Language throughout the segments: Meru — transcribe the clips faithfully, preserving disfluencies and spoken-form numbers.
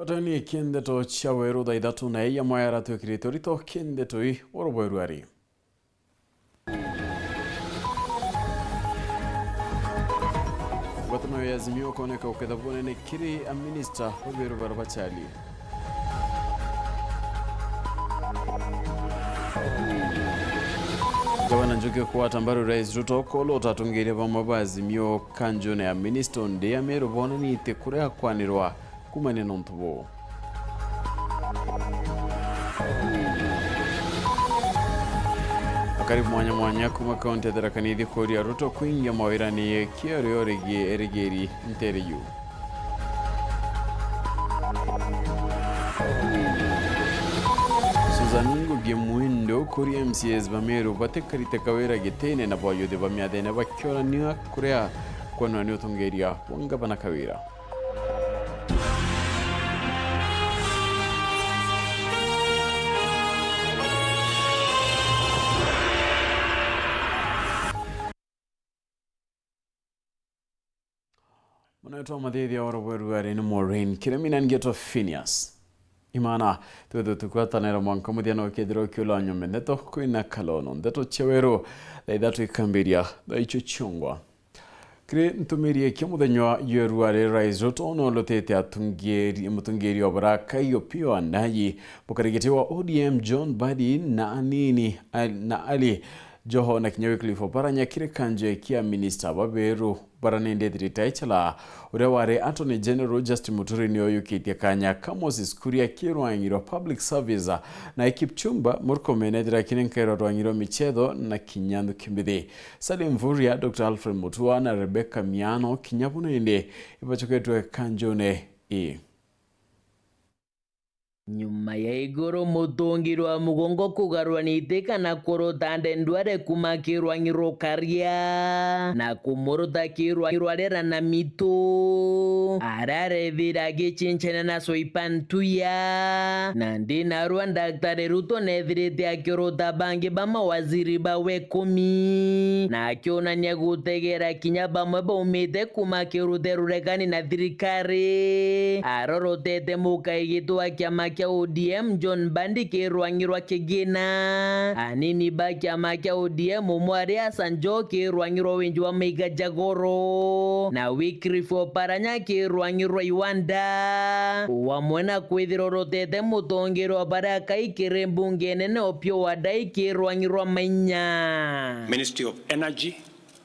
Ndani kie ndeto cia weru thaa ithatu na iya mwaya aratwikirite urito kie ndeto ii oro bweru ari. Ngwataniro ya Azimio ukoneka uketha bunene kiri aminista ba biru baria bacharie. Gavana Njuki ukwata mbaru Rais Ruto kolo utatungiria bamwe ba Azimio kanjune ya minista ndi ya Meru bonanite kuria kwanirwa kumania na untu buu. Akari mwanya mwanya kuma kaunti ya Tharaka Nithi kuria Ruto kuingia mawirani kiario rigie erigeri ntere yu. Susan Ngugi Mwindu kuria M C As ba Meru batikarite Kawira gitine na bayuthi ba miathene bakionania kuria kwanwa ni utongeria bwa ngavana Kawira. Mwana wetu wa mathithia oro bweru ari ni Maureen Kiremi na ngeto Phineas. Imana, twethe tukwatanira mwanka muthia no kethira ukiula nyombe ndeto kwina kalono. Ndeto cia weru, thaa ithatu ikambiria, thaa icio ciongwa. Kiri ntumiri kia muthenya wa yeru ari Rais Ruto no lutite atungiri, mutungiri wa Baraka Opiyo Wandayi, mukarigiti wa O D M John Mbadi na anini, na Ali Joho na kinya Wycliffe Oparanya kiri kanjwe kia minista ba beru baranendethirite ichala. Uria wari Attorney General Justin Muturi ni oyukitie kanya ka Moses Kuria ki rwangi rwa Public Service, na Kipchumba Murkomen ethira kiri nkairo rwangi rwa michetho na kinya nthuki mbithi. Salim Mvurya, Doctor Alfred Mutua na Rebecca Miano kinya bo nindi ibachoketwe kanjune ii. Nyuma ya iguru mutungiri wa mugongo kugarura niti kana kuruta ndendware kuma kirwangi rukaria na kumuruta kirwangi rwa rera na mitu, ararethira agichinchana na Soipan Tuya. Na ndi narua Daktari Ruto nethirite akiruta bangi ba mawaziri bawe kumi na akionania gutegera kinya bamwe baumite kuma kirute ruregani na thirikari. Arorotete mukaigitwa kiama kia O D M John Mbadi ki rwangi rwa kigina. Anini ba kiama kia O D M umwe ari Hassan Joho ki rwangi rwa winji wa maiga jagoro na Wycliffe Oparanya ki rwangi rwa iwanda. Wamwe na kwithira urotete mutongeri wa baria akai kiri mbunge nene Opiyo Wandayi ki rwangi rwa mainya. Ministry of Energy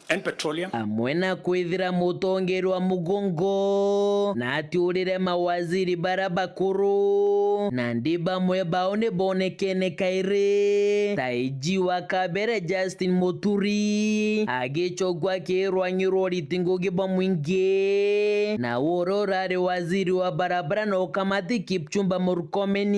and Petroleum. Amwe na kwithira mutongeri wa mugongo na atiurire mawaziri bara bakuru, na ndi bamwe bao ni bonekene kairi, ta iji wa kabere Justin Muturi agicokua ki rwangi rwa uriti ngugi bwa mwingi, na uria urari waziri wa barabara na ukamati Kipchumba Murkomen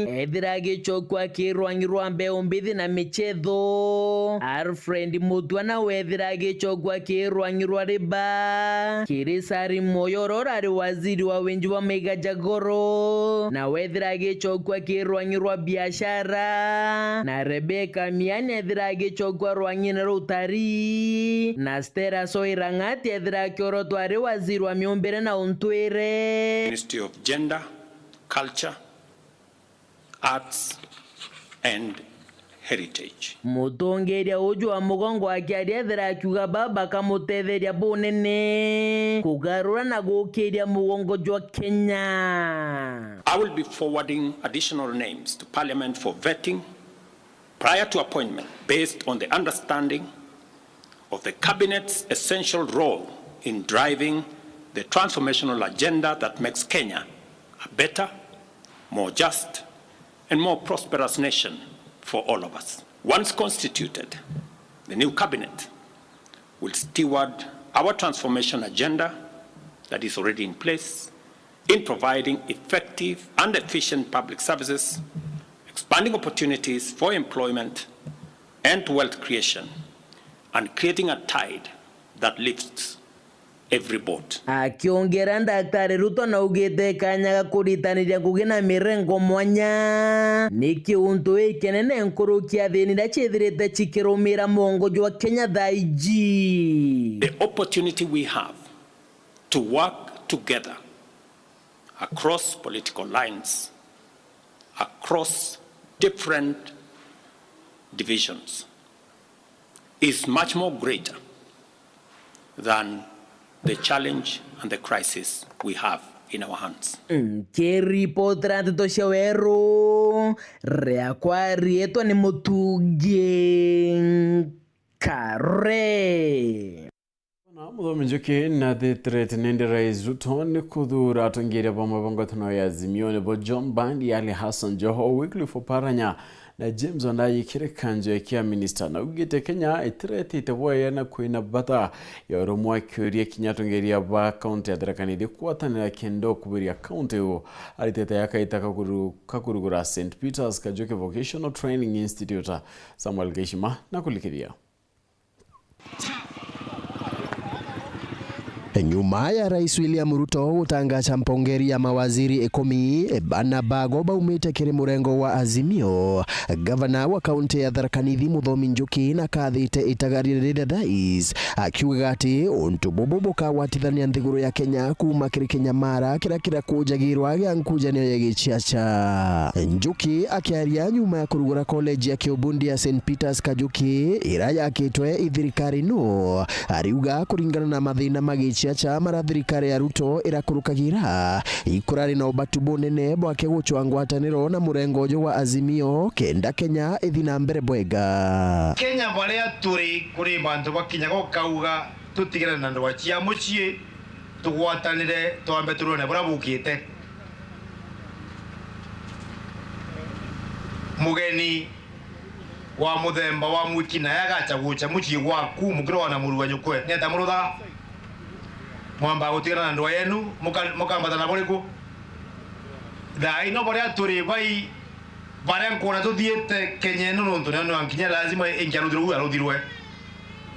ethira agicokua ki rwangi rwa mbeu mbithi na michetho. Alfred Mutua nawe ethira agicokua ki rwangi rwa riba kiri Salim Mvurya uria urari waziri wa winji wa maiga jagoro, nawe ethira agicokua ki rwangi rwa biashara, na Rebecca Miano ethira agicokua rwang'ine rwa utarii, na Stella Soira Ng'ati ethira akiorotwa ari waziri wa miumbire na untwire. Ministry of Gender, Culture, Arts and Heritage. Mutongeria uju wa mugongo akiaria ethira akiuga baba bakamutetheria bunene kugarura na gukiria mugongo jwa Kenya. I will be forwarding additional names to Parliament for vetting prior to appointment based on the understanding of the Cabinet's essential role in driving the transformational agenda that makes Kenya a better, more just, and more prosperous nation for all of us. Once constituted, the new Cabinet will steward our transformation agenda that is already in place in providing effective and efficient public services, expanding opportunities for employment and wealth creation, and creating a tide that lifts every boat. Akiongera, Daktari Ruto naugite kanya ga kuritaniria ngugi na mirengo mwanya ni kiuntu ikinene nkuruki ya thina iria ciithirite cikirumira mugongo jwa Kenya thaa iji. The opportunity we have to work together across political lines, across different divisions, is much more greater than the challenge and the crisis we have in our hands. Nkiripotera nteto cia weru, riakwa riitwa ni Mutungi Kare. Na Muthomi Njuki nathitire ati nindi Rais Ruto ni kuthuura atongeria bamwe ba ngwataniro ya Azimio, nibo John Mbadi, Ali Hassan Joho, Wycliffe Oparanya na James Wandayi kiri kanjo ya kia minista. Naugite Kenya itiretite bwega na kwina bata ya urumwe, akiuria kinya atongeria ba kaunti ya Tharaka Nithi kugwatanira kenda ukubiria kaunti iu. Aritete akaita kakuru-, kakurugura Saint Peter's Kajuki Vocational Training Institute. Samuel Geshima na kulikithia. Nyuma ya Rais William Ruto gutangaca mpongeri ya mawaziri ikumi, bana bago baumite kiri murengo wa Azimio, gavana wa kaunti ya Tharaka Nithi Muthomi Njuki na kathite itagaria riria Rais, akiugaga ati untu bubu bukagwatithania nthiguru ya Kenya kuuma kiri kinyamara kiria kirakujagirwa gia nkujanio ya giciaca. Njuki akiaria nyuma ya kurugura college ya kiubundi ya Saint Peter's Kajuki, ira yakitwe i thirikari no, ariuga kuringana na mathina ma giciaca mara thirikari ya Ruto irakurukagira, ikurari na ubatu bunene bwake gucwa ngwataniro na murengo uju wa Azimio, kenda Kenya ithi na mbere bwega. Kenya baria turi, kuri bantu bakinyaga ukauga tutigane na ndwaa cia mucii, tugwatanire, twambe turone buria bukite. Mugeni wa muthemba wa mwiki naye agacha gucha mucii gwaku, mukirwa na muru wa nyukwe, nieta muruthaga? Mwamba gutigana na ndwaa yenu, muka-, mukambata na buriku? Thaa ino baria turi bai, baria nkwona tuthiite Kenya ino, nontu nio nkinya lazima ingi aruthirwe, u aruthirwe.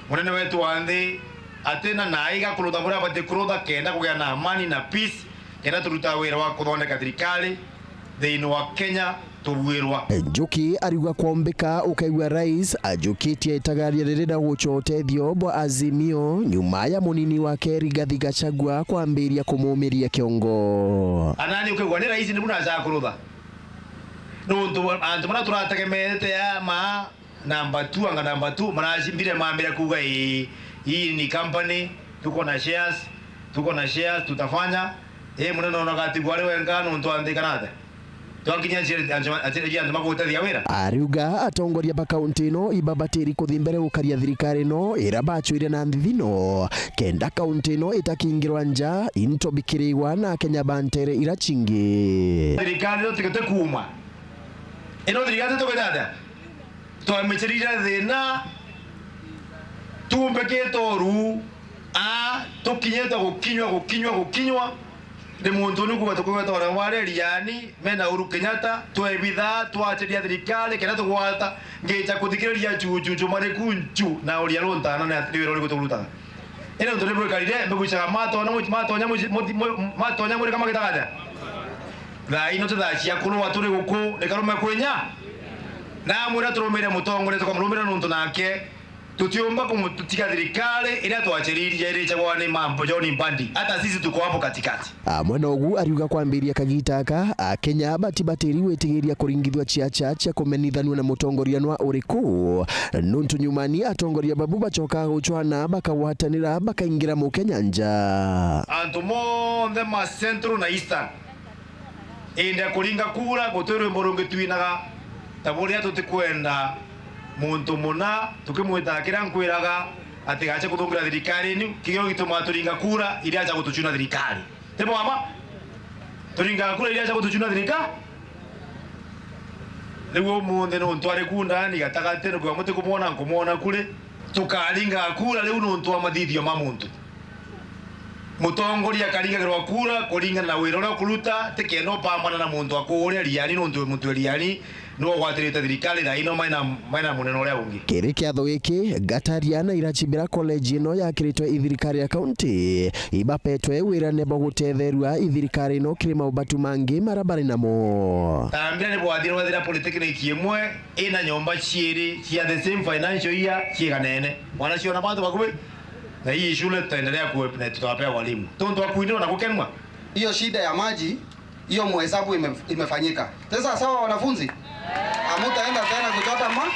Munene wetu wa nthi atina na aiga kurutha buria abati kurutha kenda kugia na amani na peace, kenda turuta wira wa kuthondeka thirikari thiini wa Kenya tubuirwa. Njuki ariuga kwombika ukaigua rais ajukitie itagaria riri na gucwa utethio bwa Azimio nyuma ya munini wake Rigathi Gachagua kwambiria kumumiria kiongo. Anani ukaigua ni rais ni buna aja kurutha. Nontu antu baria turategemeete ama number two, anga number two, maracimbire mambire kuuga, "Ii, hii ni company, tuko na shares, tuko na shares, tutafanya." Ii, munene ona gatigwa ari wenka nontu anthi kana atia? Twakinya aciari, antu, aciari antu magutethia wira. Ariuga atongoria ba kaunti ino ibabatiri kuthi mbere gukaria thirikari ino ira bacwire na nthithino, kenda kaunti ino itakingirwa nja into bikirigwa na Akenya ba ntere ira cingi. Thirikari ino tigite kuuma. Ino thirikari tugite atia? Twamichirire thina, tumbikite uru, a, tukinyite gukinywa, gukinywa, gukinywa, ni muntu ni kuuga tukwigweta ora ware riani, mena Uhuru Kenyatta, twebitha, twachiria thirikari, kenda tugwata, ngicha kuthikiriria chuchuchu mariku nchu, na uria runtana ni wira uriku turutaga. Ino ntu ni bwikarire, mbigucaga matonya mu-, matonya mu-, mu-, mu-, matonya muri kama gitagaja. Thaa ino ti thaa cia kurua turi guku, ni karume kwinya. Namwira turumire mutongoria, tukamurumira nontu nake tutiumba kumutiga thirikari iria twachiririe irichagwa ni Mambo John Mbadi. Hata sisi tuko hapo katikati. Amwe na ugu ariuga kwambiria kagita aka, Akenya batibatiri gwitigiria kuringithua ciaca cia kumenithanua na mutongoria nwa uriku, nontu nyumani atongoria babu bacokaga gucwana bakagwatanira bakaingira Mukenya nja. Antu monthe ma Central na Eastern, indi kuringa kura guti rwimbo rungi twinaga ta buria tutikwenda muntu muna tukimwitaga kiria nkwiraga atigache kuthungira thirikari inu, kigio gitumaa turinga kura iria acha gutuchuna thirikari. Ti bwama? Turingaga kura iria acha gutuchuna thirika. Riu umunthi nontu ari ku ndani gatagati, ni kwigua mutikumwona, nkumwona kuri. Tukaringaga kura riu nontu wa mathithio ma muntu. Mutongoria akaringagirwa kura kuringana na wira uria ukuruta, ti kenda upambana na muntu akuuria riani nontu wi muntu wi riani. Niwe ugwatirite thirikari thaa ino maina, maina munene uria ungi. Kiri kiatho giki, Gataria na Irachibira college ino yakiritwe i thirikari ya kaunti, ibapetwe wirane bwa gutetherua i thirikari ino kiri maubatu mangi maria bari namo. Tambira ni bwathire wathira polytechnic imwe ina nyomba ciiri cia the same financial year ciiganene. Mwana ciona bantu bakubi, na hii shule tutaendelea kuwe-, na tutawapea walimu. Tontu wa kuinirwa na gukenwa. Hiyo shida ya maji Hiyo muhesabu ime-, imefanyika. Sasa sawa, wanafunzi? Hamutaenda tena kuchota ma-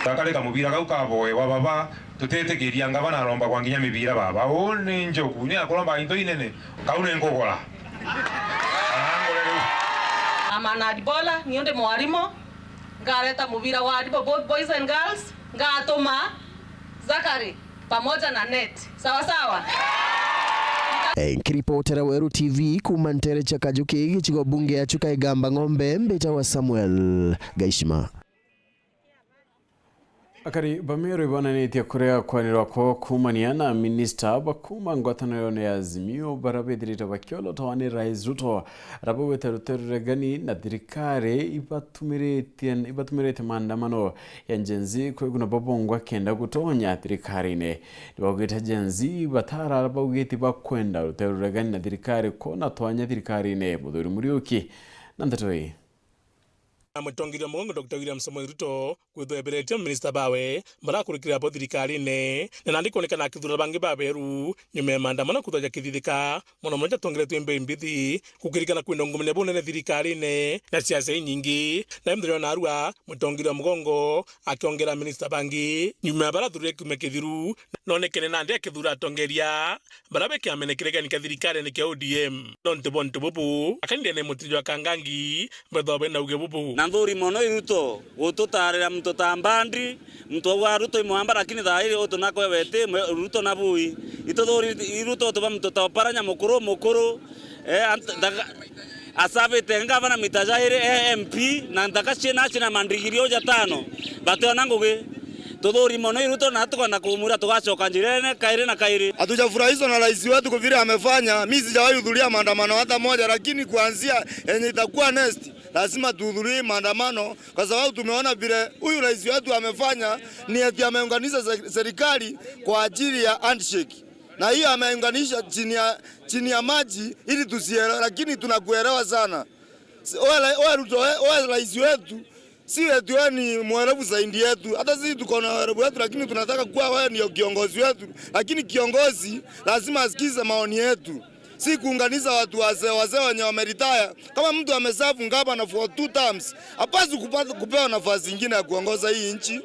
Gakarika mubira kau kaboe wa baba, tutetikiria ngavana aromba kwa nginya mibira baba. Uu ni njoku, ni akuromba into inene. Kau ni nkugura. Arangure riu. Ama na Dibola, ni undi mwarimu, ngareta mubira wa Dibo, both boys and girls, ngatuma Zakari pamoja na net. Sawa sawa? Eh, nkiripotera Weru T V kuuma ntere cia Kajuki, gicigo bunge ya Chuka Igamba Ng'ombe, mbitawa Samuel Gaishima. Akari ba Meru ibonanitie kuria kwanirwa kwao kuumania na minista ba kuuma ngwatanirone ya Azimio, baria bithirite bakiolotawa ni Rais Ruto, aria baugite ruti ruregani na thirikari ibatumiritie, ibatumiritie maandamano ya Gen Z kwiguna babongwa kenda gutonya thirikarine. Nibaugite Gen Z batara baugite bakwenda ruti ruregani na thirikari kwona twanya thirikarine. Muthuri Muriuki na ndeto ii. Na mutongeria mugongo Doctor William Samoei Ruto kwithwa eberetie minista bawe barakurikira bo thirikarine, na nandi kwonekana akithura bangi baberu nyuma ya maandamano kwithwa jakithithika. Mono mono jatongeretwe mbeimbithi, gukirikana kwina ungumania bunene thirikarine na siasa inyingi. Na muthenya wa narua, mutongeria wa mugongo akiongera minista bangi nyuma ya bara athurire kiumia kithiru, nonekene nandi akithura atongeria bara be kiamene kiregani kia thirikarine kia O D M. Nontu bwa untu bubu, akanindene mutinjo wa Kangangi, mbethwa bena uge bubu. Na nthuri mono i Ruto gututarira muntu ta Mbandi, muntu wa Ruto i mwamba, lakini thaa iri utu nakwe wete mwe-, Ruto na bui. Ituthuri i Ruto tuba muntu ta Oparanya mukuru mukuru, eh, ant-, ndaka-, asavite ngavana mita jairi, eh, M P, na nthaka ciena cina mandigiri uja tano, bationa ngugi. Tuthuri mono i Ruto na tukwenda kumwira tugacoka njirene kairi na kairi. Hatujafurahishwa na rais wetu kwa vile amefanya. Mimi sijawahi hudhuria maandamano hata moja, lakini kuanzia yenye itakuwa next, lazima tuhudhurie maandamano, kwa sababu tumeona vile huyu rais wetu amefanya, ni eti ameunganisha se-, serikali kwa ajili ya handshake. Na hiyo ameunganisha chini ya, chini ya maji ili tusielewe, lakini tunakuelewa sana. Si-, wewe, wewe Ruto, wewe, wewe rais wetu, si eti wewe ni mwelevu zaidi yetu. Hata sisi tuko na uelevu wetu, lakini tunataka kuwa wewe ndio kiongozi wetu. Lakini kiongozi lazima asikize maoni yetu. Si kuunganisha watu wazee, wazee wenye wameretire. Kama mtu ameserve gavana for two terms, hapaswi kupata, kupewa nafasi ingine ya kuongoza hii nchi.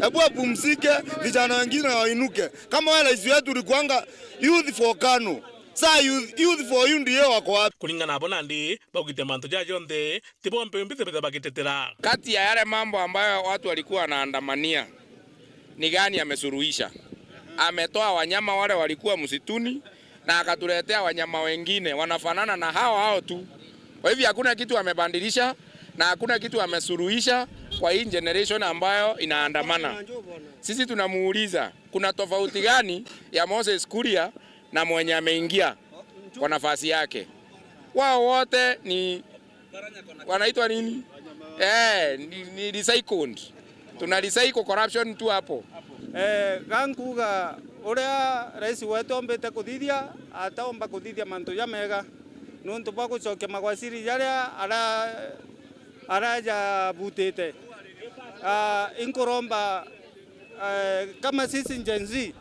Hebu apumzike, vijana wengine wainuke. Kama wewe rais wetu ulikuanga youth for Kano, saa youth, youth for you ndio wako wapi? Kuringana nabo nandi, baugite mantu jaja jonthe, tibo mpeumbi tebetha bagitetera. Kati ya yale mambo ambayo watu walikuwa wanaandamania, ni gani amesuluhisha? Ametoa wanyama wale walikuwa msituni na akatuletea wanyama wengine wanafanana na hao hao tu. Kwa hivyo hakuna kitu amebadilisha na hakuna kitu amesuluhisha kwa hii generation ambayo inaandamana. Sisi tunamuuliza, kuna tofauti gani ya Moses Kuria na mwenye ameingia kwa nafasi yake? Wao wote ni, wanaitwa nini? Eh, ni, ni recycled. Tuna recycle corruption tu hapo. Eh, gankuga uria rais wetu ombite kuthithia, ataomba kuthithia mantu jamega. Nuntu bwa gucokia magwaciri jaria ara-, arajabutite. Ah, inkuromba, eh, kama sisi Gen Z,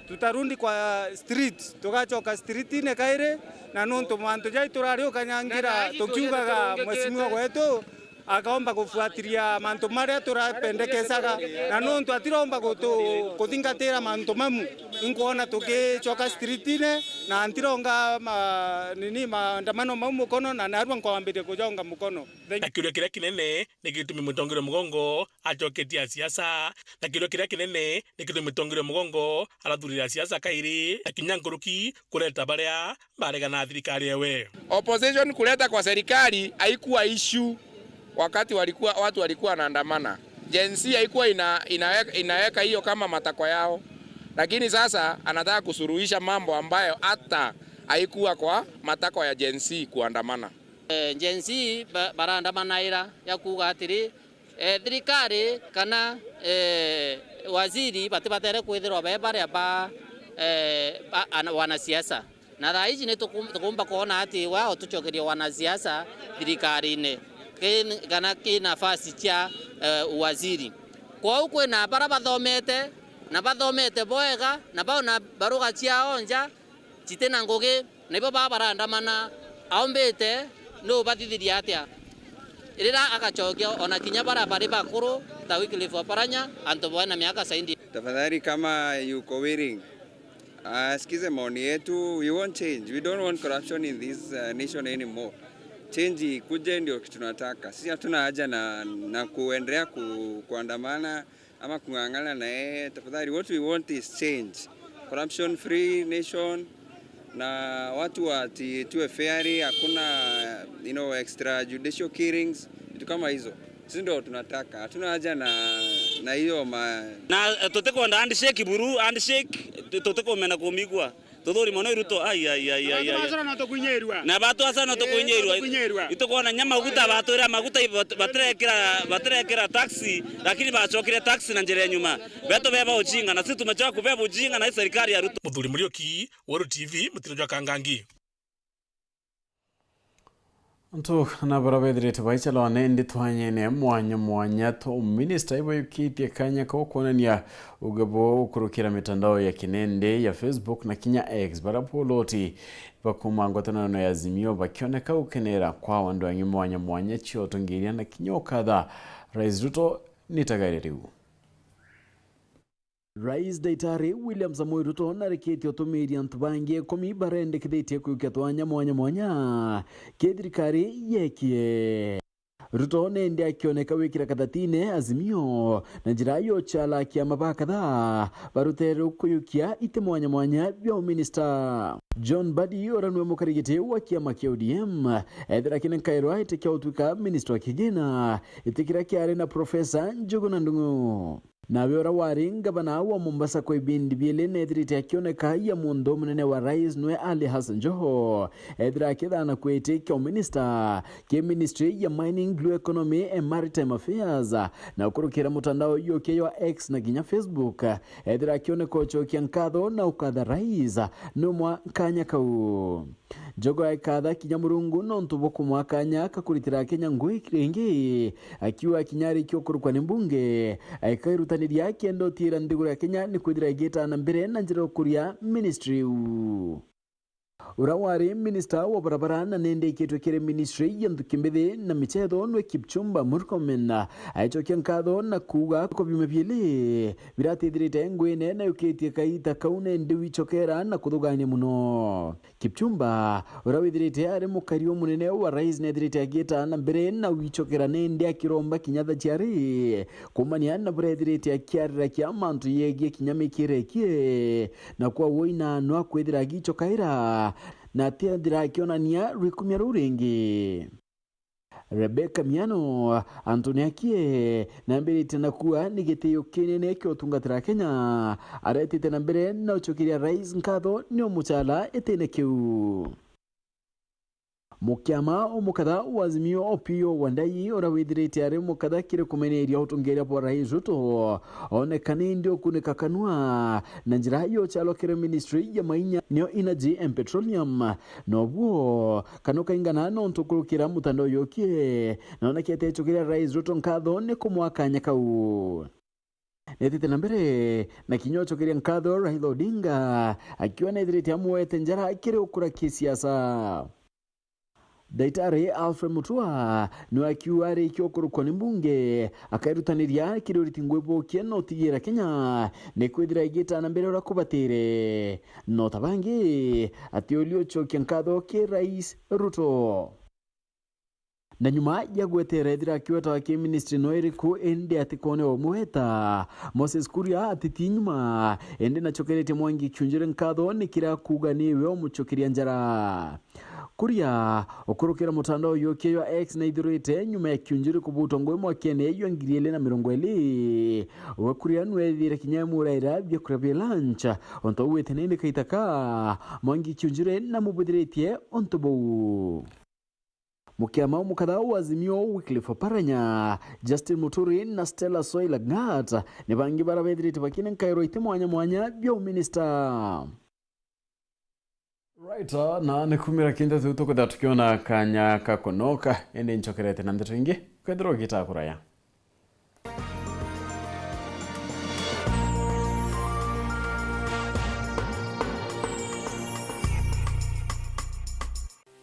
tutarundi kwa street, tugacoka streetine kairi, na nuntu mantu jai turari ukanyangira, tukiugaga mheshimiwa wetu akaomba kufuatilia mantu maria turapendekecaga, na nuntu atiromba gutu-, kuthingatira mantu mamu, inkwona tugicoka streetine, na ntironga ma-, nini, maandamano mau mukono, na narua nkwambiria kujonga mukono. Thank you. Na kiuria kiria kinene ni gitumi mutongeria mugongo acoketie a siasa, na kiuria kiria kinene ni gitumi mutongeria mugongo arathurire a siasa kairi, na kinya nkuruki kureta baria baregana na thirikari ewe. Opposition kuleta kwa serikali haikuwa issue wakati walikuwa, watu walikuwa wanaandamana. Gen Z haikuwa ina-, inaweka, inaweka hiyo kama matakwa yao. Lakini sasa anataka kusuluhisha mambo ambayo hata haikuwa kwa matakwa ya Gen Z kuandamana. Eh, Gen Z ba-, barandamanaira ya kuuga atiri, eh, thirikari kana, eh, waziri batibatere kwithirwa be baria ba, eh, ba-, ana-, wanasiasa. Na thaa iji ni tuku-, tukumba kwona ati wao tucokerie wanasiasa thirikarine, ki-, kana ki nafasi cia, eh, uwaziri. Kwou kwina bara bathomete, na bathomete bwega, na baona baruga ciao nja, citina ngugi, na ibo baa barandamana Aumbite, nubathithirie atia? Rira agacokia ona kinya bara bari bakuru ta Wycliffe Oparanya, antu bena miaka saindi. Tafadhali, kama yuko willing, asikize maoni yetu. We want change. We don't want corruption in this, uh, nation anymore. Change ikuje, ndio kitu tunataka. Sisi hatuna haja na, na kuendelea ku, kuandamana ama kung'ang'ana na yeye. Tafadhali, what we want is change. Corruption free nation, na watu wati tuwe fairly, hakuna, you know, extrajudicial killings, vitu kama hizo. Sisi ndio tunataka. Hatuna haja na, na hiyo ma- Na, eh, tutikwenda handshake buru, handshake, tu-, tutikumena kumigua. Tuthuri mono Ruto, ai, ai, ai, ai, ai. Batwacana no tukuinyirua. Na batwacana no tukuinyirua. Itukwona nya maguta, batwira maguta bat-, batirekira, batirekira taxi, lakini bacokire taxi na njira ya nyuma. Betu beba ujinga, na sisi tumechoka kubeba ujinga na hii serikali ya Ruto. Muthuri Muriuki, Weru T V, mutino jwa Kangangi. Antu na bara bethirite baicalwa nendi twanyene mwanya mwanya, to minista ibayukitie kanya ka kwonania uge bo gukurukira mitandao ya kinende ya Facebook na kinya X, bara poloti bakuma ngwatanano ya Azimio bakioneka gukenera kwa andu angi mwanya mwanya cio utongeria na kinya ukatha Rais Ruto ni tagaire riu. Rais Daitari William Samoei Ruto narikitie utumiiria antu bangi ikumi barendekithitie kuyukia twanya mwanya mwanya ki thirikari yekie. Ruto nendi akioneka wikira kathatine Azimio na njira yuchala kiama bakatha barutere kuyukia iti mwanya mwanya bia uminista. John Mbadi, uria niwe mukarigiti wa kiama kia O D M, ethira kina nkairwa iti kia utwika minista wa kigina, iti kiria kiari na Profesa Njuguna Ndung'u. Nawe uria wari ngavana wa Mombasa kwa ibindi biili neethirite akioneka ya munthu munene wa rais niwe Ali Hassan Joho, ethira akithana kwitikia uminista ki ministry ya Mining, Blue Economy and Maritime Affairs, na ukurukira mutandao yukia ywa X na kinya Facebook, ethira akioneka ucokia nkatho na ukatha rais numwa kanya kau. Joho aikatha kinya Murungu nontu bwa kumwa kanya ka kuritira Kenya ngui ringi, akiuga kinya arikia ukurukwa ni mbunge, aikairutaniria kenda utiira nthiguru ya Kenya ni kwithira igita na mbere na njira ya ukuria ministry iu. Uria wari minista wa barabara na nendikitwe kiri ministry ya nthuki mbithi na michetho nwe Kipchumba Murkomen, aicokia nkatho na kuuga ko biuma biili biratithirite ngui nene yukitie kaita kau nendi wicokera na kuthugania muno. Kipchumba, uria withirite ari mukari umunene wa rais, neethirite agiita na mbere na wicokera nendi akiromba kinya thaciari kumania na buria ethirite akiarira kia mantu yegie kinya mikire ikie, na kwa woi na no akwithira agicokaira na atiethira akionania rwikumia ruu ringi. Rebecca Miano, antu ni akie, nambirite na kuuga ni gitio kinene kia utungatira Kenya, aretite na mbere na ucokeria rais nkatho ni umuchala itine kiu. Mukiama umukatha wa Azimio Opiyo Wandayi, uria withirite ari mukatha kiri kumeneria utongeria bwa Rais Ruto, oneka ni ndi ukunika kanua na njira yuchalwa kiri ministry ya mainya, nio Energy and Petroleum. Nobuo, kanu kaingana nontu kurukira mutandao yukie, nonekete ecokeria Rais Ruto nkatho ni kumwa kanya kau. Netite na mbere na kinya ucokeria nkatho Raila Odinga, akiuga nethirite amwete njara kiri ukura kisiasa. Daitari Alfred Mutua niwe akiuga arikia ukurukwa ni mbunge, akairutaniria kiri uriti ngui bukie na utigira Kenya ni kwithira igita na mbere uria kubatire. No ta bangi, atiuria ucokia nkatho ki Rais Ruto. Na nyuma ya gwetera ethira akiwetaga ki ministry no iriku, indi atikone umweta, Moses Kuria atiti nyuma, indi nacokeretie Mwangi Kiunjuri nkatho ni kiria kuuga niwe umucokeria njara. Kuria, ukurukira mutandao yukie ywa X, naithurite nyuma ya Kiunjuri kubutwa ngui mwakene ywa ngiri ili na mirongo ili. We Kuria nwethire kinya muraira biakuria bia lunch, untu ugwite nindi kaitaka, Mwangi Kiunjuri namubuthiritie untu buu. Mukiama umukatha wa Azimio Wycliffe Oparanya, Justin Muturi na Stella Soy Lagat ni bangi bara bethirite bakina nkairwa iti mwanya mwanya bia uminista. Right, ah, na ni kumira kintu tu tukwithira tukiona kanya ka kunoka, indi ncokerete na ndeto ingi, kwethirwa ugitaa kuraya.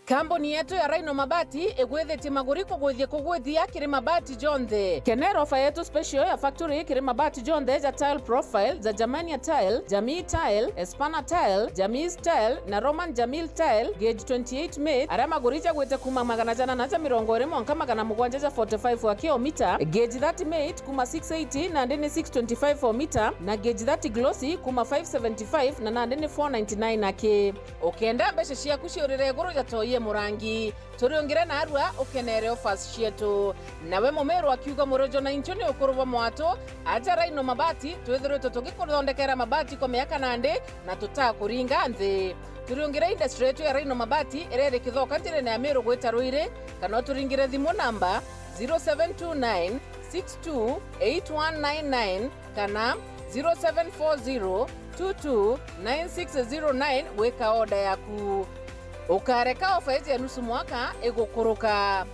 Kambuni yetu ya Rhino Mabati igwithitie maguri kugwithia kugwithia kiri mabati jonthe. Kenera ofa yetu special ya factory kiri mabati jonthe ja tile profile, ja Germania tile, Jamii tile, Espana tile, Jamii tile na Roman Jamil tile, gauge twenty-eight mate, aria maguri jagwite kuma magana janana ja mirongo iri mwanka magana mugwanja ja forty-five wa kilomita, gauge thirty mate kuma six eighty nandi ni six twenty-five o mita, na gauge thirty glossy kuma five seventy-five na nandi ni four ninety-nine aki. Ukenda mbeca ciaku ciurire iguru ja toi ya murangi, turiungire narua ukenere offers cietu. Nawe Mumiru akiuga, murojo na inchu ni ukuru bwa mwatu, aja Rhino Mabati, twithiritwe tugikuthondekera mabati kwa miaka nandi na tutakuringa nthi. Turiungire industry yetu ya Rhino Mabati iria iri Kithoka njirene ya Miru gwita Ruiri, kana uturingire thimu namba zero seven two nine six two eight one nine nine kana zero seven four zero two two nine six zero nine gwika order yaku. Ukareka ofa iji ya nusu mwaka igukuruka.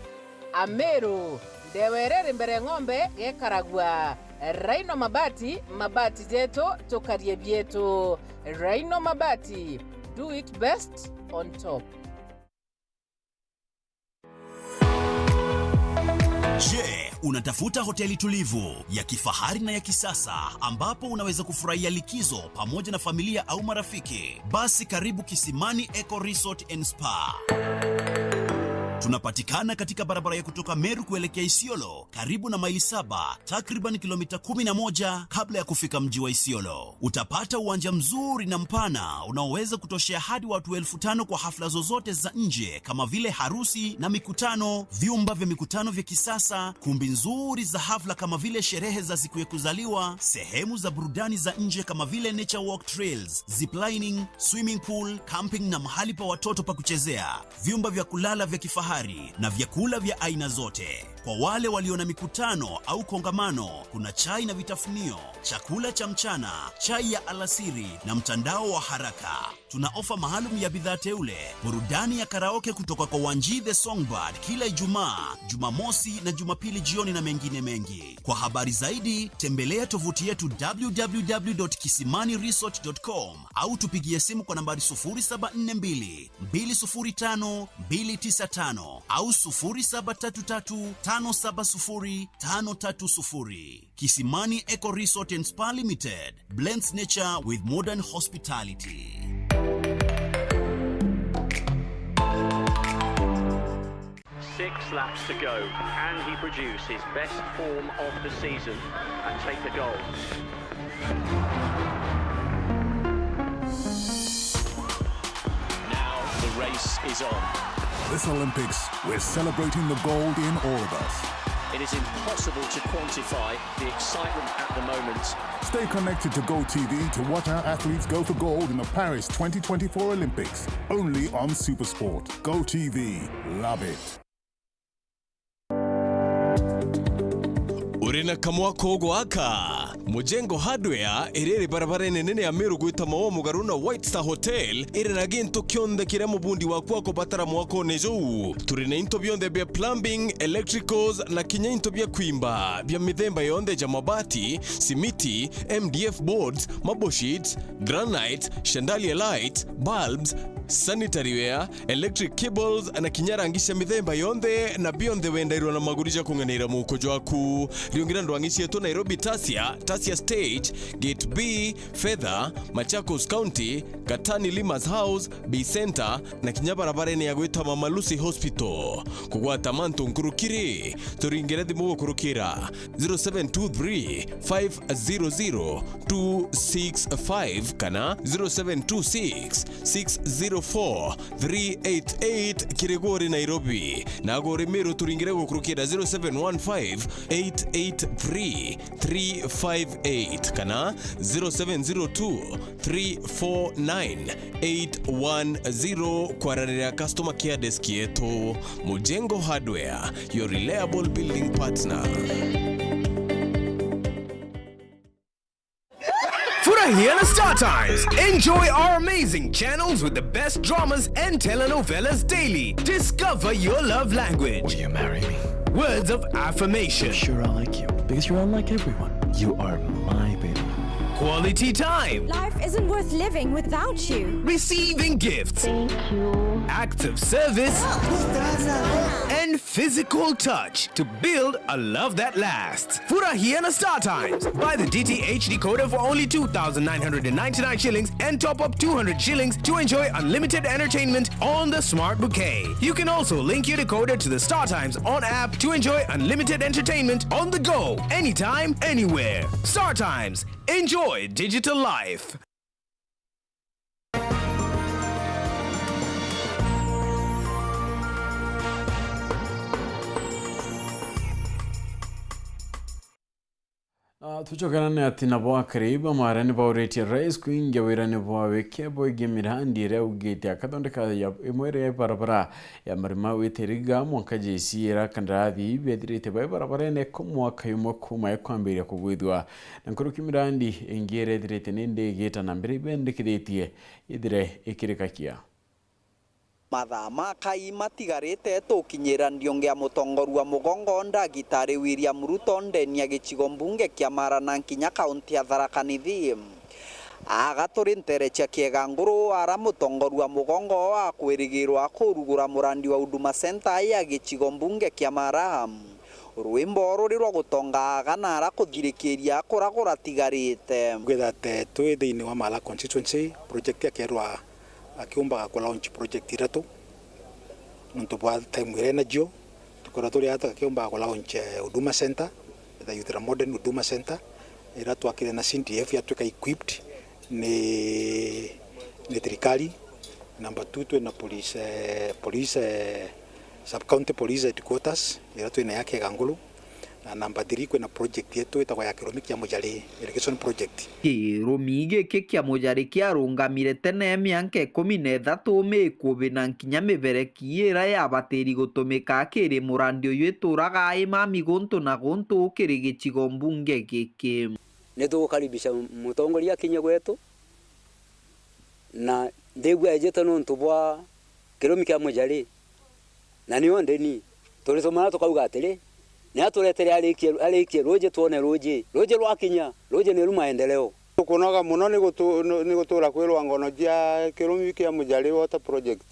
Ameru, ndewa iria iri mbere ng'ombe gekaragua. Rhino Mabati, mabati jetu, tukarie bietu. Rhino Mabati, do it best on top. Je, unatafuta hoteli tulivu, ya kifahari na ya kisasa ambapo unaweza kufurahia likizo pamoja na familia au marafiki? Basi karibu Kisimani Eco Resort and Spa. Tunapatikana katika barabara ya kutoka Meru kuelekea Isiolo, karibu na Maili Saba, takriban kilomita kumi na moja kabla ya kufika mji wa Isiolo. Utapata uwanja mzuri na mpana unaoweza kutoshea hadi watu elfu tano kwa hafla zozote za nje kama vile harusi na mikutano, vyumba vya mikutano vya kisasa, kumbi nzuri za hafla kama vile sherehe za siku ya kuzaliwa, sehemu za burudani za nje kama vile nature walk trails, ziplining, swimming pool, camping na mahali pa watoto pa kuchezea, vyumba vya kulala vya kifahari na vyakula vya aina zote. Kwa wale walio na mikutano au kongamano, kuna chai na vitafunio, chakula cha mchana, chai ya alasiri na mtandao wa haraka. Tuna ofa maalum ya bidhaa teule, burudani ya karaoke kutoka kwa Wanji the Songbird kila Ijumaa, Jumamosi na Jumapili jioni na mengine mengi. Kwa habari zaidi, tembelea tovuti yetu w w w dot kisimani resort dot com au tupigie simu kwa nambari sufuri saba nne mbili, mbili sufuri tano, mbili tisa tano au sufuri saba tatu tatu, tano saba sufuri, tano tatu sufuri. Kisimani Eco Resort and Spa Limited blends nature with modern hospitality. Six laps to go. Can he produce his best form of the season and take the gold? Now the race is on. This Olympics, we're celebrating the gold in all of us. It is impossible to quantify the excitement at the moment. Stay connected to GoTV to watch our athletes go for gold in the Paris twenty twenty-four Olympics, only on Supersport. GoTV, love it. Uri na kamwako gwaka? Mujengo Hardware iri iri barabarene nene ya Meru gwita Maua mugaru na White Star Hotel iri na gintu kionthe kiria mubundi waku akobatara mwakone juu. Turi na into bionthe bia plumbing, electricals na kinya into bia kwimba bia mithemba yonthe ja mabati, simiti, M D F boards, marble sheets, granite, chandelier light, bulbs, sanitary ware, electric cables na kinya rangi cia mithemba yonthe, na bionthe wendairwa na maguri ja kung'anaira muuko jwaku. Riungira ndwang'i cietu Nairobi Tasia, Tasia Stage, Gate B, Fedha, Machakos County, Katani Limas House, Bay Center, na kinya barabarene ya gwita Mama Lucy Hospital. Kugwata mantu nkuruki ri, turingire thimu gukurukira zero seven two three, five zero zero, two six five kana zero seven two six, six zero four, three eight eight kiri gwe uri Nairobi. Na gwe uri Meru turingire gukurukira zero seven one five, eight eight three, three five eight kana zero seven zero two, three four nine, eight one zero kwaranira customer care desk yetu. Mujengo Hardware, your reliable building partner. Furahia na StarTimes. Enjoy our amazing channels with the best dramas and telenovelas daily. Discover your love language. Will you marry me? Words of affirmation. Sure, I like you. Because you're unlike everyone. You are my baby. Quality time. Life isn't worth living without you. Receiving gifts. Thank you. Acts of service. And physical touch to build a love that lasts. Furahia na Star Times. Buy the D T H decoder for only two thousand nine hundred and ninety-nine shillings and top up two hundred shillings to enjoy unlimited entertainment on the Smart Bouquet. You can also link your decoder to the Star Times On app to enjoy unlimited entertainment on the go, anytime, anywhere. Star Times. Enjoy digital life. Na tucokerane ati nabo akari ba Maara ni bauritie rais kuingia wirane bwa wiki bwigii mirandi iria augite akathondeka ya imwe iria ya barabara ya Marima Witiriga mwanka J C ira kandarathi bethirite bai barabarene ko mwaka yumwe kuma yakwambiria kugwithua. Na nkuruki mirandi ingi irethirite ni ndigita na mbere ibendekithitie ithire ikirikakia. Mathaa ma kai matigarite tukinyira ndionge ya mutongoria wa mugongo Ndagitari William Ruto ndeni ya gicigo mbunge kia Maara na nkinya kaunti ya Tharaka Nithi. Aga turi ntere cia Kiega Nguru, ara mutongoria wa mugongo akwirigirwa kurugura murandi wa Huduma Center ya gicigo mbunge kia Maara. Rwimbo ruri rwa gutonga aga na ara kuthirikiria kura kuratigarite. Kwitha te twi thiini wa Maara constituency, project akerwa akiumbaga ku launch project ithatu. Nontu bwa time iria ena cio, tukorwa turi ata akiumbaga ku launch, eh, Huduma Center, the Youth Modern Huduma Center, ira twakire na C D F yatwika equipped ni, ni thirikari. Number two, twina police, eh, police, eh, sub county police headquarters, ira twina ya Kiega Nguru. Na number three, kwina project yetu itagwa ya kirumi kia Mujari irrigation project. Kirumi giki kia Mujari kiarungamire tene mianka ikumi na ithatu mikubi na nkinya mibereki ira yabatiri gutumika kiri murandi uyu ituraga imami guntu na guntu kiri gicigo mbunge giki. Ni tugukaribisha mutongoria akinye gwetu, na ndigua ejite nontu bwa kirumi kia Mujari. Na nio ndeni, turisomana tukauga atiri, ni aturetere arikie, arikie ruuji twone ruuji. Ruuji rwakinya, ruuji niru maendeleo. Tukunoga mono ni gutu-, ni, ni gutura kwirwa ngono cia kirumi kia Mujari Water Project.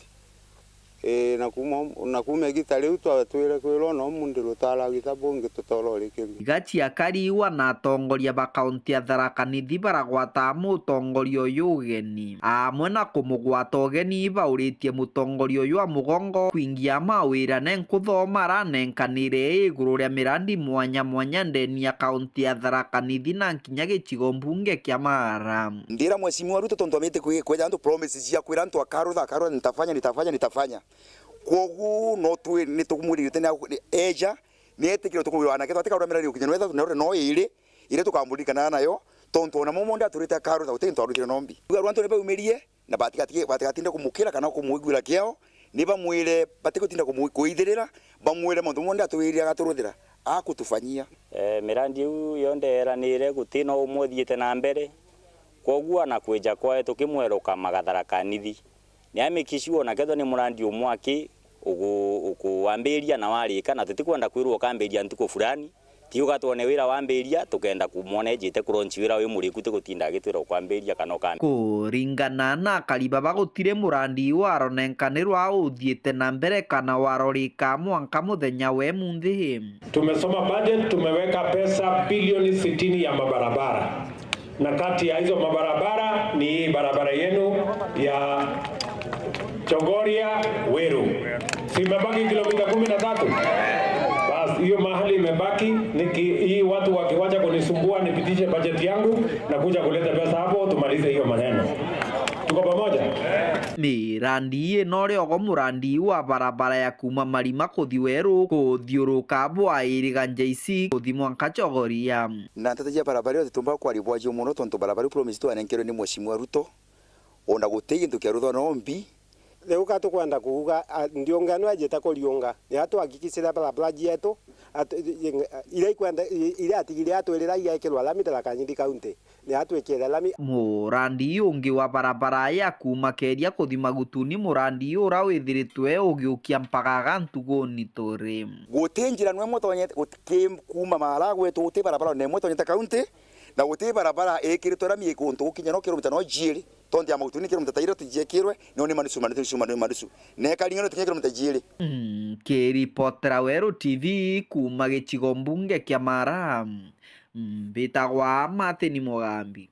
Ii, na kuuma, na kuuma igita riu twatwire kwirwa no mundi rutara gita bungi tutora uri kirumi. Igacia kariwa na atongoria ba kaunti ya Tharaka Nithi baragwata mutongoria uyu ugeni. Amwe na kumugwata ugeni, bauritie mutongoria uyu wa mugongo kwingia mawirane nkuthoma aranenkanire iguru ria mirandi mwanya mwanya ndeni ya kaunti ya Tharaka Nithi na nkinya gicigo mbunge kia Maara. Ndira Mheshimiwa Ruto, tontu amite kwi-, kweja antu promises cia kwira antu akarutha, akarutha, "Nitafanya, nitafanya, nitafanya." Kwogu no twi-, ni tukumwirite ni eja, ni etikire tukumwira anake twatikarura mirari ukinya no ithatu, na no iri, iria tukamurikanaga nayo, tontu ona mumo ndi aturite akarutha, guti gintu arutire nombi. Uga antu ni baumirie, na batigati-, batigatinda kumukira kana kumwiguira kiao, ni bamwire batigutinda kumu-, kuithirira, bamwire mauntu monthe atwirire agaturuthira, akutufanyia. Eh, mirandi iu yonthe yeranire, guti no umwe uthiite na mbere, kwoguo ana kwija kwae tukimweruka magathara kanithi. Ni a make sure ona kethwa ni murandi umwe aki ugu-, ukuwambiria na warika, na tutikwenda kwirwa ukambiria ntuku fulani, ti uga twone wira wambiria, tukenda kumwona ejite kuronchi wira wi muriku, tigutinda agitwira ukwambiria kana ukambiria. Kuringana na akari baba, gutiri murandi waronenkanirwa uthiite na mbere kana warorika mwanka muthenya we munthi. Tumesoma budget, tumeweka pesa bilioni sitini ya mabarabara. Na kati ya hizo mabarabara ni hii barabara yenu ya Chogoria Weru. Si imebaki kilomita kumi na tatu? Basi, hiyo mahali imebaki, niki-, hii watu wakiwacha kunisumbua, nipitishe bajeti yangu na kuja kuleta pesa hapo, tumalize hiyo maneno. Tuko pamoja? Mirandi ino riogo murandi wa barabara ya kuma Marima kuthi Weru, kuthiuruka bwa Iriga J C, kuthi mwanka Chogoria. Na nteto cia barabara io titumba kwaribwa cio mono, tontu barabara iu promise twanenkerwe ni Mheshimiwa Ruto, ona guti gintu kia ruthwa no mbi. Riu ka tukwenda kuuga, a, ndiunga ino ejite kuriunga, ni atuhakikishire barabara cietu, at-, i-, i-, iria ikwenda, i-, iria atigire atwirira igekirwa lami Tharaka Nithi County, ni atwikire lami. Murandi ungi wa barabara ya kuma Keria kuthi Magutuni, murandi ura withiritwe ugiukia mpaka ga ntuguni turi. Guti njira no imwe tonyete, guti ki-, kuma Maara gwetu guti barabara ona imwe tonyete kaunti, Na guti barabara ikiritwe rami guntu gukinya no kilomita no jiiri, tontu ya magutu ni kilomita ta ithatu jiekirwe, no ni manusu, manusu, manusu, manusu. Na ikaringa no tikinya kilomita jiiri. Nkiripotera Weru T V kuuma gicigo mbunge kia Mara, mbitagwa Martin Mugambi.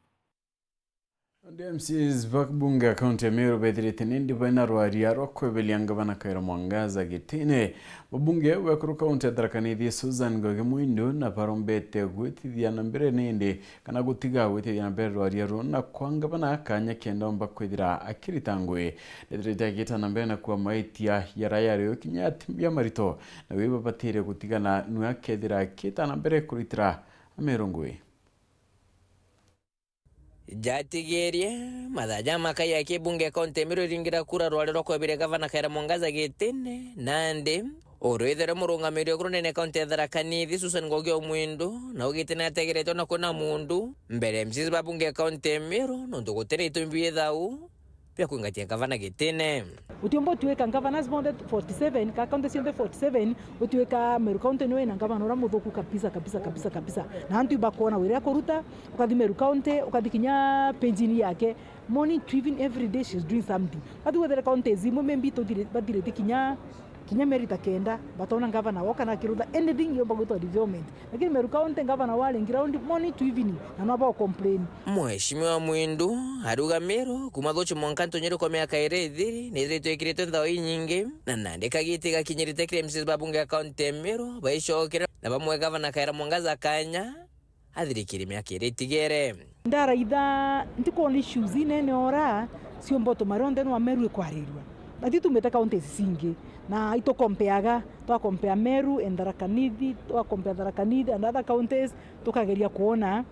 Nandi M C As ba bunge ya kaunti ya Meru bethirite nindi baina rwaria rwa kweberia ngavana Kawira Mwangaza gitine. Mubunge wa ekuru kaunti ya Tharaka Nithi Susan Ngugi Mwindu na barombete gwitithia na mbere nindi kana gutiga gwitithia na mbere rwaria ruu na kwa ngavana kanya kenda omba kwithira akirita ngui. Nethirite agita na mbere na kuua maitia yara yario kinya yatimbia marito na wibabatire gutigana nwe akethira akita na mbere kuritira Ameru ngui. Jatigirie mathaa jamakai ya kibunge kaunti ya Meru iringira kura rwari rwa kweberia gavana Kawira Mwangaza gitine, nandi urwithere murungamiri wa kurunene kaunti ya Tharaka Nithi Susan Ngugi Mwindu na ugite ni ategeretwe na kwina mundu mbere ya M C As ba bunge kaunti ya Meru nontu gutina itumi bithau bia kwingatia gavana gitine. Utiumba utuika governors bonthe forty seven, ka county cionthe forty seven, utuika Meru County niwe ina governor uria muthuku kabisa, kabisa, kabisa, kabisa. Na antu ibakwona wira akuruta, ukathi Meru County, ukathi kinya page-ini yake. Morning to evening, every day she's doing something. Ukathi wethere counties imwe maybe tuthire-, bathirite kinya, kinya mieri ta kenda, batona governor wao kana akirutha anything yomba gwitwa development. Lakini Meru County, governor wari ground morning to evening, na no bao complain. Mheshimiwa Mwindu ariuga Meru kuma thuchi mwanka ntunyiri kwa miaka iri ithiri, ni ithiritwe ikiritwe nthao inyingi, na nandi kagiti gakinyirite kiri M C As ba bunge ya kaunti ya Meru baicokere na bamwe gavana Kawira Mwangaza kanya athirikire miaka iri itigere. Ndaraitha ntikwona issues inene ora ciumba utuma rionthe nwa Meru ikwarirua. Ati tumite counties cingi, na itukompeaga, twakompea Meru and Tharaka Nithi, twakompea Tharaka Nithi and other counties, tukageria kwona.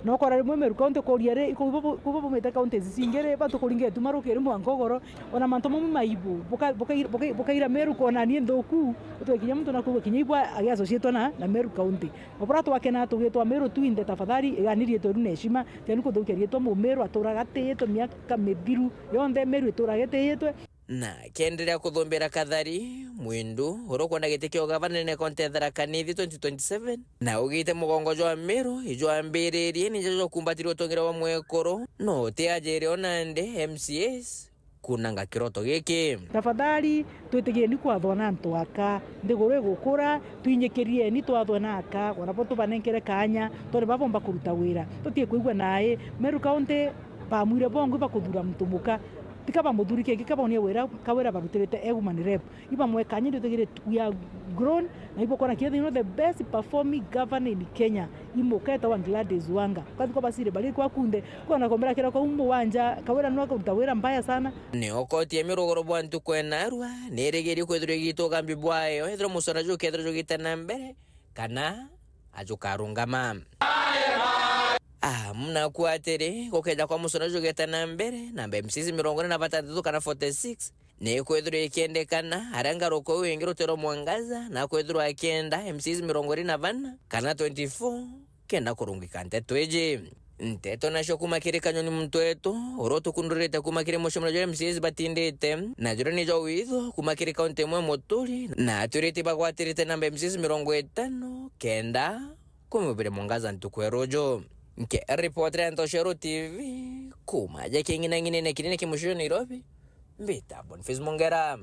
Na ukora rimwe Meru County kuria ri, kubo, kubo bumite counties cingi ri, batukuringa ituma rukiri mwanka ugoro, ona mantu mamwe maibu, buka-, bukai-, bukai-, bukaira Meru kwona ni nthuku, utwe kinya muntu na kuigua kinya ibwa agiassociatwa na, na Meru County. Obura twakena tugitwa Meru tuinde, tafadhali igani riitwa riu na heshima, tiani kuthukia riitwa Mumiru aturaga atiitwe miaka mithiru yonthe, Meru ituraga itiitwe. Na akienderea kuthumbira Kathari, Mwindu, uria ukwenda giti kia ugavana nene kaunti ya Tharaka Nithi twenty twenty-seven, na augite mugongo jwa Meru ijwambiririe ni jajo kumbatirwe utongere bwa mwekuru, no utiajire o nandi M C As kunanga kiroto giki. Tafadhali, twitigieni kwathwa na antu aka. Nthiguru igukura, twinyikirieni twathwe na aka, ona bo tubanenkere kaanya, twone babomba kuruta wira. Tutie kwigua nai, Meru County, bamwire bongwi bakuthura muntu muka. Tika bamuthuri kingi, kabonie wira, Kawira barutirite e woman rep. Ibamwe kaanya, ndio twigire we are grown, na ibo kona kinya the best performing governor in Kenya. Imuka etagwa Gladys Wanga. Ukathi kwa basire bari kwa kunde, kona kombera kira kwa umu wanja, Kawira nwa kuruta wira mbaya sana. Ni okoti ya miruguru bwa ntuku enarua, ni irigirie kwithirwa igitugambi bwayo, ethirwa mucona jukethirwa jugite na mbere, kana ajukarungama. Ah, mnaku atiri, gukeja kwa mucona jugite na mbere, namba M C As mirongo iri na batantatu kana forty six, ni kwithirwa ikiendekana, aria ngaruka uu ingi rutero mwangaza, na kwithirwa akienda M C As mirongo iri na bana kana twenty-four, kenda kurungika nteto iji. Nteto nacio kuma kiri Kanyoni Mtwetu, uria utukundurite kuma kiri mucemanio jwa M C As batindite, na juria ni jwa witho kuma kiri kaunti imwe muturi, na atwirite bagwatirite namba M C As mirongo itano kenda kumubire mwangaza ntuku ya ruju. Nke ripoti ria Ntoshero T V, kuma ja king'inang'inene kinene ki mucii jwa Nairobi, mbita Boniface Mongera.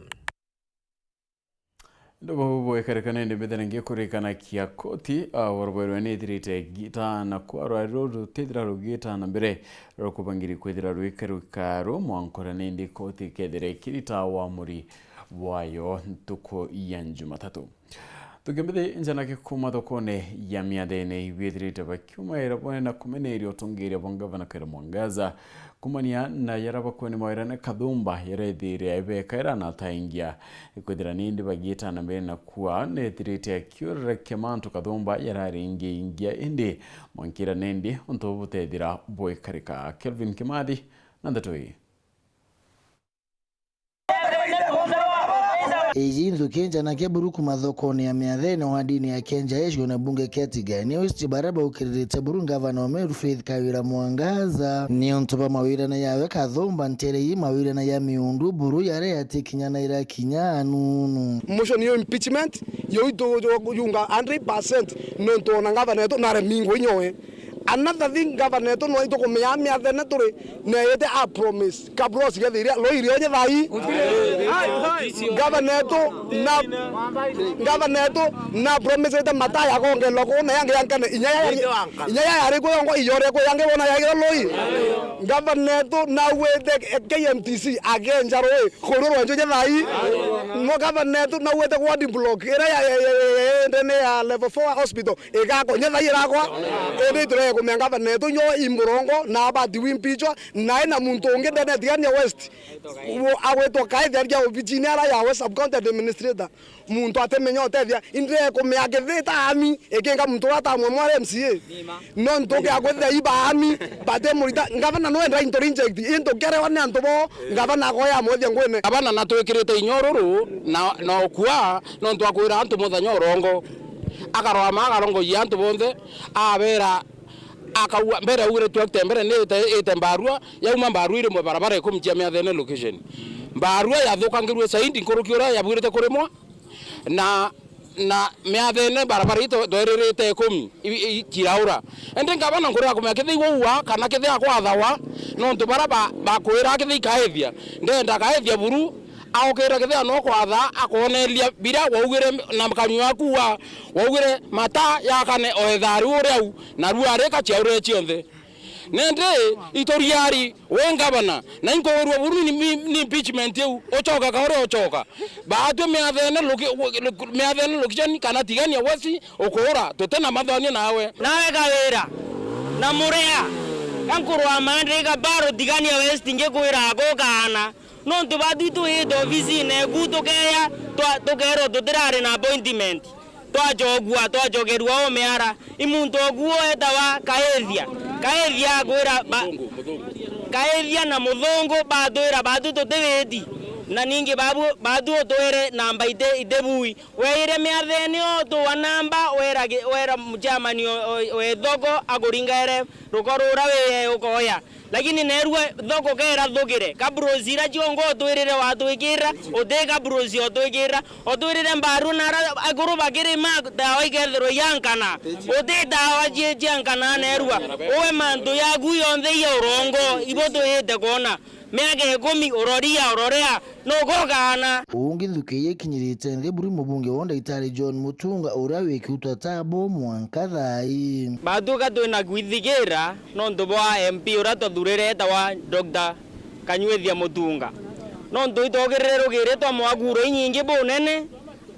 Ndo bau bwekarikana indi mbithere ngikurikanakia koti, a, warwairwe ni ithirite gita na kwarwa ruru rutithira rugita na mbere rukubangiri kwithira rwikaruka ru mwankora nindi koti kethire kirita wamuri bwayo ntuku ya Jumatatu. Tukimbithe njanake kuma thokone ya miathene ibwithirite bakiumaira bone na kumeneria utongeria bwa ngavana Kawira Mwangaza, kumania na yara bakweni mawira na Kathumba yara ithire bekaira na taingia. Ikwithira nindi bagiita na mbere na kua nethirite akiurira kia mantu Kathumba yarari ingi ingia indi mwankira nindi untu butethira bwekarika. Kelvin Kimathi na ndeto ii. Iji nthuki njana kia buru kuma thokone ya miathene wa ndini ya Kenja Esh na bunge Ketiga ni West baria baukiririte buru ngavana wa Meru Faith Kawira Mwangaza ni untu bwa mawirana yawe Kathumba ntere ii mawirana ya miundu buru yaria yatikinya na irakinya nunu. Motion yo impeachment yo itu yunga hundred percent nontu ona ngavana wetu naremingo inyoe Another thing, gavana etu no itukumia miathene turi neete a promise. Kabros gethiria, loi rio nye thai. Gavana etu na, gavana etu na promise ite mataya kongelwa ku na yangi yankane. Inya ya, inya ya yari ku yongo iyore ku yangi bona yagira loi. Gavana etu na wete K M T C agenja rui. Kuru rwenju nye thai. No gavana etu na wete ward block ira ya, ya, ya, ya, ya, ndene ya level four hospital igakwa nye thai irakwa. Indi turege kumenya gavana etu nyo i murongo na abati wimpichwa na ina muntu ungi ndene Tigania West. Wo agwitwa Kaethi aria obichini ara yawe sub county administrator. Muntu atimenya utethia, indire kumea kithita ami, ikinga muntu uria atamwe mwari M C A. Nontu kia kwithia iba ami, bati murita, ngavana no enda into reject, into kerewa ni antu bo, ngavana akoya amwethia ngwine. Gavana natwikirite inya ururu na, na ukua, nontu akwira antu muthenya urongo. Akarwama, akarongoyia antu bonthe, abera, akaua, mbere augire tu akite mbere ni ite, ite mbarua, yauma mbarua irimwe barabara ikumi cia Miathene location. Mbarua yathukangirue saindi nkuruki uria yabwirite kurimwa, na, na Miathene barabara ito tweririte ikumi i, i, kiraura. Indi ngavana nkuria kumenya kithii gwa kana kithii akwathawa, nontu bara ba, bakwira kithii kaethia. Ndenda kaethia buru, aukira kithii no kwatha, akoneria biria waugire na kanyua aku wa, waugire mata yakane o ethari uria u, na ruarika ciaurire cionthe. Nindi ituriari we ngavana, na inkuurwa buru ni, ni, ni impeachment iu, ucoka ka uria ucoka. Baatwi miathene luki-, lu-, miathene lukijani kana Tigania West ukuura, tuti na mathonio nawe. Nawe Kawira, na muria, ka nkurwa mandika baro Tigania West ngikwira akukaana. Nontu baatwi twiite obisine eku tukeeya, twa-, tukeerwa tutirari na appointment. Twacokua, twacokerua o miara. I muntu oku wetawa Kaithia. Kaithia akwira ba-, Kaithia na Muthungu batwira baatwi tuti witi. Na ningi babu-, baatwi utwire namba iti, iti bui. Weire miathene o tuwa namba, wera gi-, wera chairman o, o, o ethoko akuringaire ruko rura wi ukoya. Lakini neerua thoko kera thugire, kabros ira ciongo utwirire watwikira, uti kabros utwikira, utwirire mbaru na ara akuru bakirima dawa ikethirwa iankana, uti dawa cie ciankana neerua, uwe mantu yaku yonthe ia urongo, ibo twiyite kwona, miaka ikumi uroria, urorea, nukukaana. Uu ngithuki ikinyirite nthi buri mubunge wa Ndagitari John Mutunga uria wi Kiutwa Tabu mwanka thaa ii. Batuka twina kwithigira, nontu bwa M P uria twathurire etawa Doctor Kanyuithia Mutunga. Nontu itwogirire rugiri twa mwakuro inyingi bunene,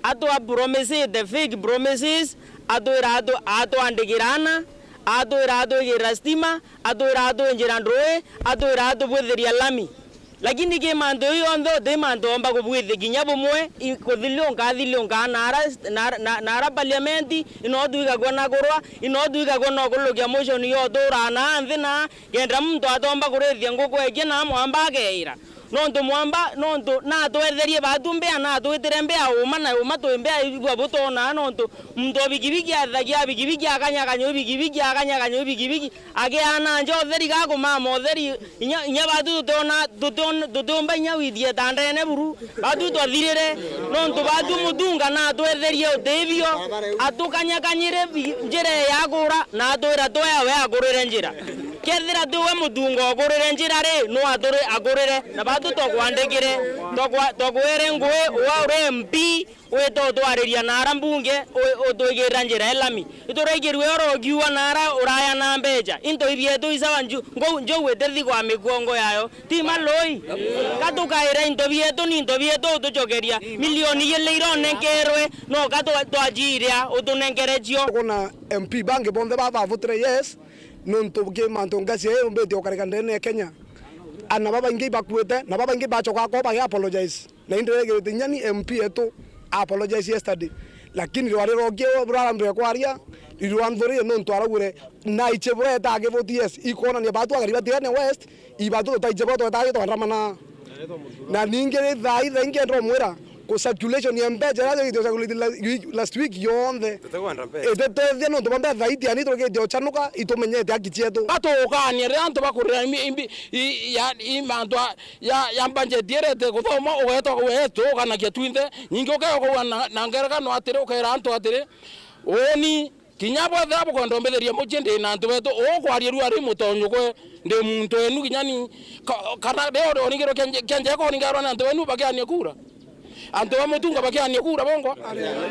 atwa promisite fake promises, atwira atu-, atwandikira ana, atwira atwigirira stima, atwira atwinjira ndui, atwira atubwithiria lami. Lakini ki mantu jau jonthe uti mantu omba kubwithia kinya bumwe, i-, kuthiliunka athiliunka na ara, na, na, na ara parliament, ino twigagua na kurwa, ino twigagua na ukulukia motion yo turaa na nthi na, kenda muntu atomba kurithia nguku ekie na mwamba akeira. Nontu mwamba, nontu natwetherie batu mbea, natwitire mbea uma na uma twi mbea ibwa butonaa, nontu muntu o bikibiki athagia bikibiki akanyakanywa bikibiki akanyakanywa bikibiki. Akiana nja utheri gakumama utheri, inya, inya batu tutiona, tutiona, tutiumba inya withie ta ndene buru. Batu twathirire, nontu batu Mutunga natwetherie utithio, atukanyakanyire bi-, njira ya kura, na atwira twea we akurire njira. Kethira tiwe Mutunga ukurire njira ri, nu aturi akurire? Na batu twakwandikire, twakwa-, twakwire ngui, uwe uri M P, wite utwariria na ara mbunge, u-, utwigirira njira e lami. Ituraigirue oro ukiuga na ara uraya na mbecha. Into ibietu isawa nju-, ngou-, njou itithigwa mikongo yayo. Ti maloi? Ka tukaira into bietu, ni into bietu utucokeria. Milioni igiri ironenkerwe, no ka twa-, twaciiria utunenkere cio. Kuna M P bangi bonthe baba bavutire yes, nontu ki mantu ngasi ii yumbitie ukarika ndene ya Kenya. Ana babaingi ibakuite, na babaingi bacoka ko bagi apologize. Na indi regirite inya ni M P etu apologize yesterday. Lakini rwari rokie burarambire kwaria, irwanthurire nontu araugire, na iche bureta akivuti yes, ikwonania batu akari ba Tigania West, ibatu tutaiche bo twetaga twandamana. Na ningi ri thaa ithe ingi ndromwira, ku circulation ya mbecha ira yagitio circulate la-, wi-, last week yonthe. Tutigwenda mbecha. Itetethia nontu ba mbecha thaa iti ani turigite uchanuka, itumenyete haki cietu. Gatukania riria antu bakurira imbi, imbi, i, ya, i mantu a, ya, ya budget irete kuthoma, ugetwa wetwo uganakia twinthe. Ningi ukea ukauga na, na ngerekano atiri, ukera antu atiri, uuni Kinya bwethira bukwenda umbitheria mucii ndi na antu betu, ukwaria riu ari mutonyo gwe, ndi muntu wenu kinya ni, ka-, kana rio uringirwe kienje, kienje kuringarwa ni antu benu bakiania kura. Antu ba Mutunga bakiania kura bongwa.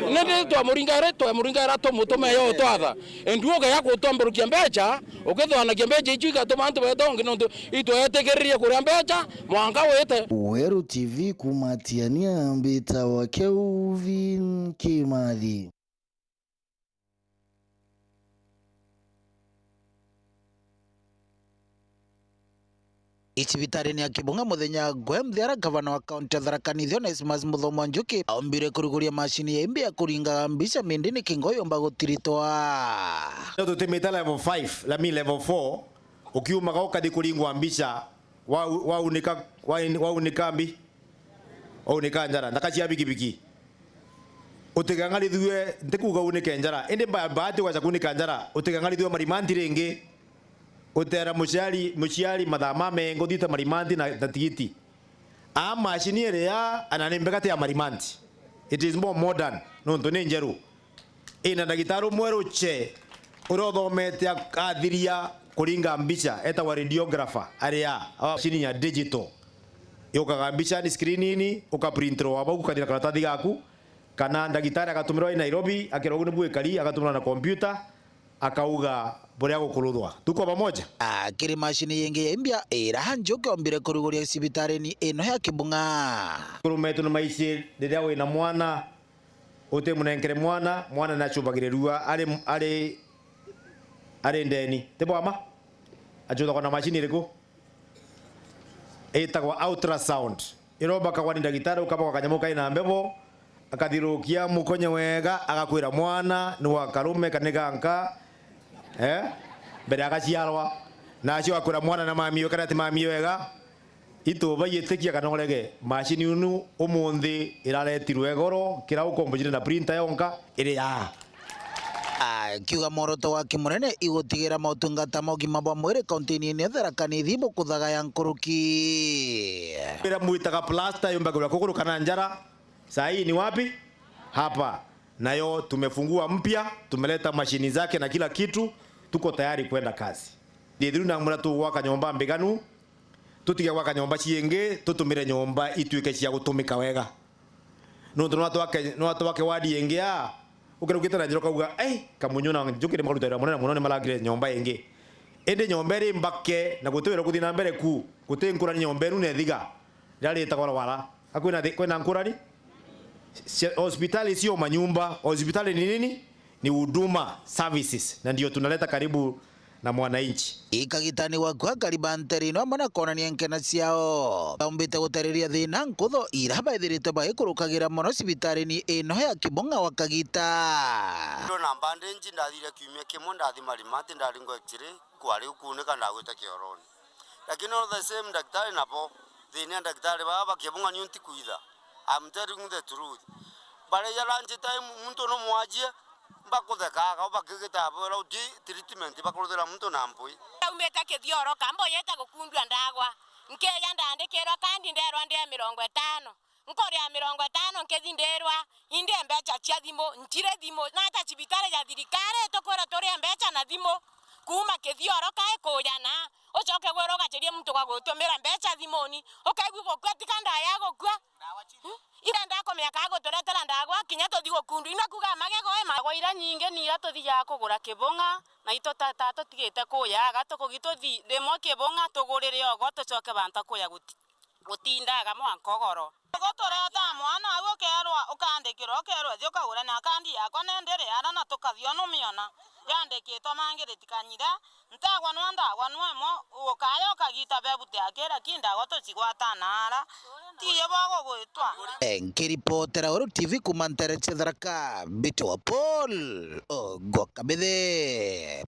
Nindi twamuringaira, twamuringaira tumutume yo twatha. Endu ugeya kutomberukia mbecha, ukithwanagia mbecha icio igatuma antu betu ungi nontu itwetikiririe kuria mbecha, mwanka wite. Weru T V kuuma Tiania, mbitawa Kelvin Kimathi. Icibitarine ya Kibung'a muthenya gwe muthiara, gavana wa kaunti ya Tharaka Nithi Onesmus Muthomo Njuki aumbire kuriguria macini ya imbi ya kuringaga mbica mindi ni kingo yomba gutiritwa. Tutimite level five, lami level four, ukiumaga ukathi kuringwa mbica, wa-, waunika, wa-, waunika mbi, waunika njara, nthaka cia bikibiki. Utigang'arithue, ntikuuga unike njara, indi mba-, mbaati ugaca kunika njara, utigang'arithue marimanti ringi, utera muciari, muciari mathaa ma mengo thiite marimanti na, na tigiti. Aa macini iri ya, ana ni mbega ti ya marimanti. It is more modern, nontu ni njeru. Ina ndagitari umwe ruche uria uthomete ak-, athiria kuringa mbicha, etagwa radiographer, aria a macini ya digital. Yukaga mbicha ni screen-ini, ukaprintirwa bau, ukathi na karatathi gaku, kana ndagitari agatumirwa i Nairobi, akerwa ugu nibu ikari, agatumirwa na kompyuta, akauga buria gukuruthwa. Tuko pamoja? Akiri macini yingi ya imbia ira Njuki ombire kuriguria cibitarini ino ya Kibung'a. Kurumetwe ni maici riria wina mwana, utimunenkere mwana, mwana nachumbagirwa ari, ari, ari ndeni. Ti bwama? Achuthagwa na macini iriku? Itagwa ultrasound. Irobakagwa ni ndagitari, ukabakwa kanyamu kai na mbebo, akathirukia mukonye wega, agakwira mwana ni wa karume kana ganka, eh? Mbere agaciarwa. Nacio agakwira mwana na mami wega kana ti mami wega. Itu baiyitikia kana urege, macini unu umunthi iraretirwe goro, kira ukombo ciri na printer yonka, iri yaa. Akiuga mworoto wake munene igutigira motungata ma ugima bwa mwiri kaunti-ini ya Tharaka Nithi bukuthagaya nkuruki. Ira mwitaga plaster yumbagirwa kuguru kana njara, saa hii ni wapi? Hapa. Nayo tumefungua mpya, tumeleta mashini zake na kila kitu, tuko tayari kwenda kazi. Ndithiru na mura tugwaka nyomba mbiganu, tutige gwaka nyomba ciingi, tutumire nyomba ituike cia gutumika wega. Nontu no twake, no twake wadi ingi aa, ukira ukite na njira ukauga, "Ei, Kamunyu na Njuki ni maruta wira munene muno, ni maragire nyomba ingi." Indi nyomba iri mbake na guti wira kuthi na mbere ku, guti nkurani nyomba inu na ithiga riria ritagwa Rwara. Ka kwina thi-, kwina nkurani? Cia-, hospitali sio manyumba, hospitali ni nini? Ni huduma, services, na ndio tunaleta karibu na mwananchi. Ikagitani gwaku akari ba ntere ino amwe na kwonania nkena ciao. Baumbite gutariria thina nkutho ira baithiritwe bagikurukagira mono cibitarini ino ya Kibung'a gwa kagita. Ndona bandage, ndathire kiumia kimwe, ndathi Marimati, ndaringwa X-ray, kwari ukuunika, ndagwite kioroni. Lakini all the same, ndagitari nabo, thina ya ndagitari baba ba Kibung'a niu ntikwitha. I'm telling you the truth. Baria lunch time, muntu numwajie, mbakuthekaga, ubakigita bwira uti treatment, bakuruthira muntu na mpui. Ndaumite Kithioroka, mboyete gukundua ndagwa. Nkeja ndandikirwa kandi nderwa ndi ya mirongo itano. Nkoria mirongo itano nkithi ndirwa, indi mbecha cia thimu, ntiri thimu. Na ata cibitari ja thirikari tukwira turie mbecha na thimu. Kuuma Kithioroka ikuja na, ucoke gwira ugacarie muntu gwa gutumira mbecha thimuni. Ukaigua gukua, tika ndaya gukua. Hmm? Irenda kumenya ka guturetera ndagwa, kinya tuthi gukundwa, ina kuga magego ema. Ndagwa ira nyingi ni ira tuthijaga kugura Kibung'a, na itu ta, ta tutigite kuyaga, tukugi tuthi rimwe Kibung'a tugurire ogo, tucoke bantu kuya guti-, gutindaga mwanka ugoro. Gutureta mwana au ukerwa, ukandikirwa, ukerwa, "Thi ukagure na kandi yakwa nendiri ara," na tukathi o numiona yandikitwe mangiriti kanyire. Ntegwa nwa ndagwa nwa imwe, ukaya ukagita bebuti akira ki ndagwa tucigwatana ara. Tiye bwa gugwitwa. Nkiripotera Weru T V kuuma ntere cia Tharaka, mbitwa Paul Ogwa Kabithe.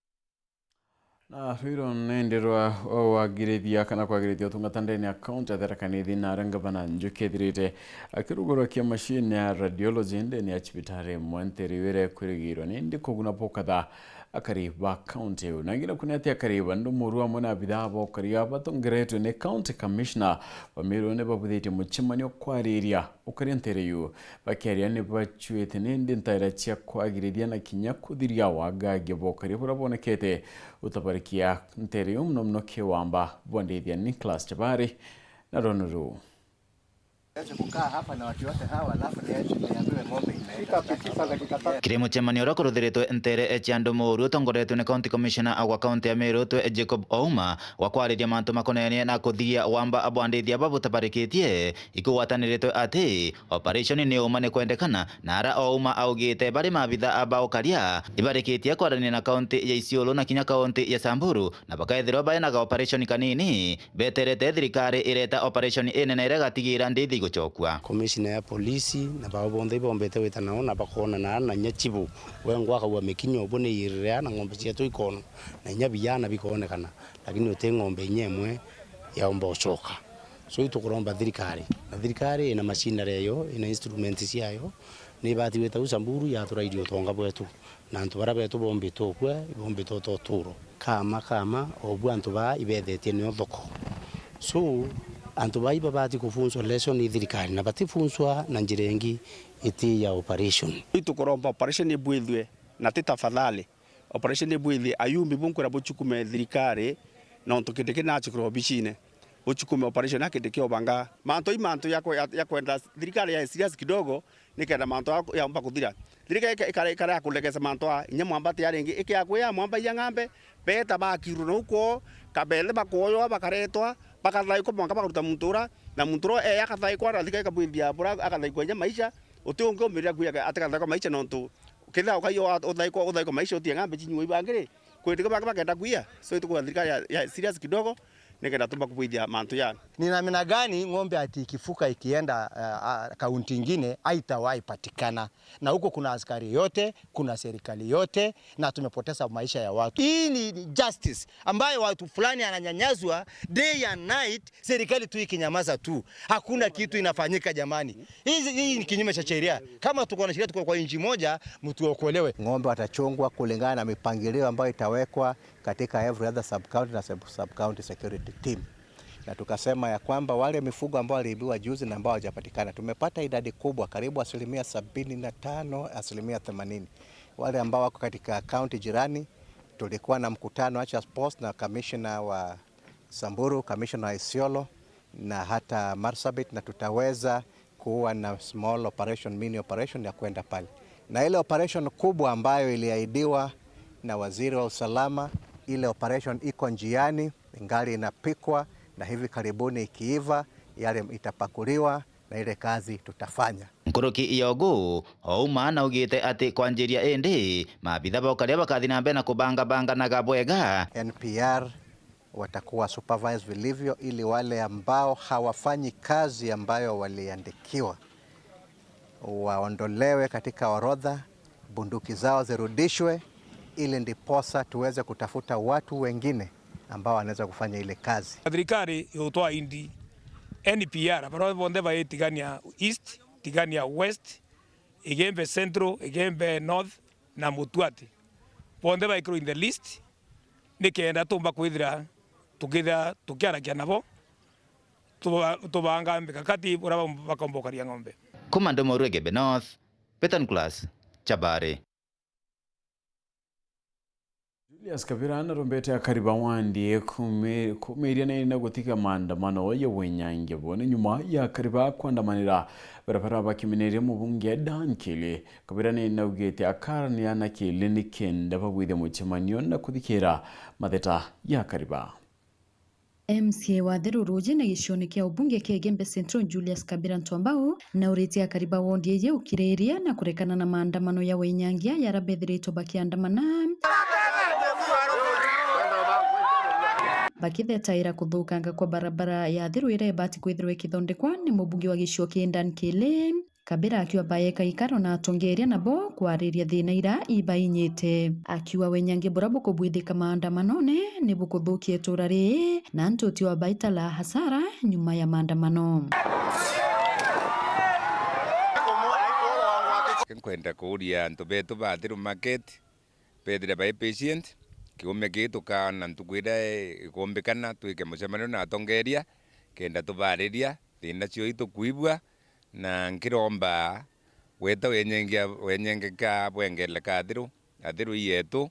Na rwiro nende rwa wagirithia kana kwagirithia utungata ndene ya kaunti ya Tharaka Nithi, na aria ngavana Njuki ethirite akirugurwa kia machine ya radiology ndene ya cibitari imwe ntere iu iria ikwirigirwa nindi kuguna bukatha akari ba kaunti iu. Na ngina kuneti akari ba Ndumuru amwe na abithaa ba ukari batongeretwe ni County Commissioner ba Meru ni babuthitie mucemanio kwariria ukari ntere iu. Bakiaria ni bacuite nindi ntaira cia kwagirithia na kinya kuthiria wagagia bwa ukari buria bwonekete utabarikia ntere iu, muno muno Kiwamba. Bwandithia Nicholas Chabari na rwano ruu. Niache kukaa hapa na watu wote hawa, alafu niache niambiwe ng'ombe imeenda. Kiri mucemanio uria kuruthiritwe ntere cia Ndumuru utongoretwe ni County Commissioner wa kaunti ya Meru twe Jacob Ouma, gwa kwariria mantu makonenie na kuthiria wamba bwa ndithia babutabarikitie, ikugwataniritwe ati operation ni uma ni kwendekana, na ara Ouma augite bari mabitha ba ukaria ibarikitie kwarania na kaunti ya Isiolo na kinya kaunti ya Samburu, na bakaethirwa baenaga operation kanini, beterete thirikari ireta operation inene iria igatigira ndithi igucokua. Komishina ya polisi na bao bonthe ibombete gwita nao na bakoonana na inya chibu. Wengwa akauga mikinyo ubu ni iirire na ng'ombe cietu ikoonwa na inya biana bikoonekana, lakini uti ng'ombe inya imwe yaomba ucoka. So itukuromba thirikari, na thirikari ina machinery yayo, ina instruments ciayo, ni ibati gwita u Samburu yaturairie utonga bwetu. Na antu baria betu bombitwe ukua, ibombitwe uta uturo. Kama, kama, obu antu baa ibethetie nio thoko. So, antu baa ibabati kufunzwa lesson ni thirikari, na batifunzwa na njira ingi iti ya operation. Itukuromba operation ibwithwe, na ti tafadhali. Operation ibwithwe, ayumbi bunkwira buchukume thirikari, nontu kindi kinachikurwa obicine. Buchukume operation na kindi kiobanga. Mantu i mantu ya kwe-, ya, ya kwenda thirikari ya serious kidogo, nikenda mantu aa yamba kuthira. Thirikari ika-, ikare, ikare ya kulegesa mantu aa, inya mwamba tiari ingi, ikiakwia mwamba ia ng'ambe, beeta bakiru na uko, kabele bakoywa, bakaretwa, bakathaikwa mwanka bakaruta muntu ura, na muntu ura ee akathaikwa, na thirikari ikabwithia bura akathaikwa inya maisha, uti ungi umirira kuya ati akathaikwa maisha nontu, kethira ukai uthaikwa, uthaikwa maisha utie ng'ambe chinyua ibangiri, kwendika bangi bakenda kuia. So itukuwa thirikari ya, ya serious kidogo, nikenda tumba kubwithia mantu ya. Ni namna gani ng'ombe ati ikifuka ikienda, ah, ah, kaunti ingine, haitawahi patikana? Na huko kuna askari yote, kuna serikali yote, na tumepoteza maisha ya watu. Hii ni justice ambayo watu fulani ananyanyaswa day and night, serikali tu ikinyamaza tu. Hakuna kitu inafanyika jamani. Hizi, hii ni kinyume cha sheria. Kama tuko na sheria, tuko kwa nchi moja, mtuokolewe. Ng'ombe watachungwa kulingana na mipangilio ambayo itawekwa katika every other sub-county na sub-, sub-county security team. Na tukasema ya kwamba wale mifugo ambao waliibiwa juzi na ambao hawajapatikana, tumepata idadi kubwa, karibu asilimia sabini na tano, asilimia themanini. Wale ambao wako katika county jirani, tulikuwa na mkutano Achas Post na kamishna wa Samburu, kamishna wa Isiolo na hata Marsabit, na tutaweza kuwa na small operation, mini operation ya kwenda pale. Na ile operation kubwa ambayo iliahidiwa na waziri wa usalama, ile operation iko njiani, ingali inapikwa, na hivi karibuni ikiiva, yale itapakuliwa na ile kazi tutafanya. Nkuruki ya ugu, Ouma naugite ati kwanjiria indi, maabitha ba ukaria bakathi na mbere na kubangabanganaga bwega. N P R watakuwa supervised vilivyo ili wale ambao hawafanyi kazi ambayo waliandikiwa waondolewe katika orodha, bunduki zao zirudishwe, ili ndiposa tuweze kutafuta watu wengine ambao wanaweza kufanya ile kazi. Thirikari yutwa indi N P R, baria bonthe bai Tigania East, Tigania West, Igembe Central, Igembe North na Mutuati, bonthe baikirwe in the list, nikenda tumba kwithira tukithira tukiarakia nabo, tuba-, tubanga mikakati uria bam-, bakomba ukaria ng'ombe. Kuma Ndumuru Igembe North, Peter Nicholas Chabari. Julius Kabira narombete akari ba wandi kumi-, kumiria na ina gutiga maandamano ya winyangia bone nyuma ya akari ba kwandamanira barabara bakiminiria mubunge Dan Kili. Kabira ni naugite akarania na Kili nikenda babwithia mucemanio na kuthikira matheta ya akari ba. M C A wa Thiru Ruji na gicione kia ubunge kia Igembe Central Julius Kabira Ntwambau nauritie akari ba wondi iji ukiriria na kurekana na maandamano ya winyangia yara bethiritwe bakiandamana, bakithetaira kuthukanga kwa barabara ya Thiru iria ibati kwithirwa ikithondekwa ni mubunge wa gicigo kii Dan Kili. Kabira akiuga baeka ikaro na atongeria nabo kwariria thina ira ibainyite. Akiuga winyangi buria bukubwithika maandamanone ni bukuthukia itura rii na antu ti wabaitala hasara nyuma ya maandamano. Nkwenda kuuria antu betu ba Thiru Market, bethire bai patient. Kiumia kii tukaona ntuku iria ikumbikana twike mucemanio na atongeria, kenda tubariria thina cio itukwigua, na nkiromba weta wenyengia-, wenyengeka bwengeleka athiru, athiru yetu,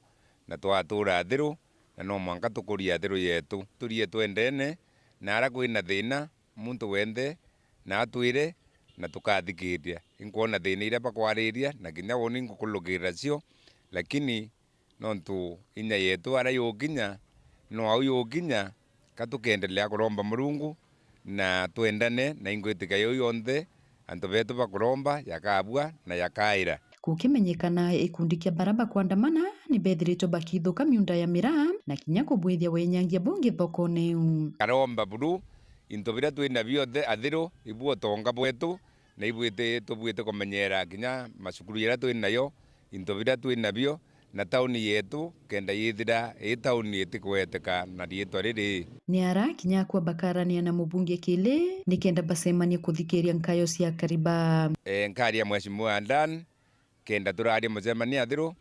na twatura athiru, na no mwanka tukurie athiru yetu. Turie twendene, na ara kwina thina, muntu wenthe na atwire, na tukathikiria. Inkwona thina iria bakwariria, na kinya uni ngukulukirira cio, lakini nontu inya yetu ara yukinya, no au yukinya, ka tukendelea kuromba Murungu, na twendane, na ingwitikia yau yonthe, antu betu bakuromba, yakabua na yakaira. Gukimenyekana, ikundi kia bara bakwandamana ni bethiritwe bakithuka miunda ya miraa na kinya kubwithia wenyangia bungi thokone iu. Karomba buru, into biria twina bio the-, athiru, ibu utonga bwetu, na ibwite, tubwite kumenyera kinya macukuru jaria twinayo, into biria twinabio, na tauni yetu kenda yithira i tauni itikweteka na riitwa riri. Ni ara kinya akua bakarania na mubunge Kili nikenda bacemanie kuthikiria nkayo cia Kariba. E, nkaria Mheshimiwa Dan, kenda turaria mucemanio athiru,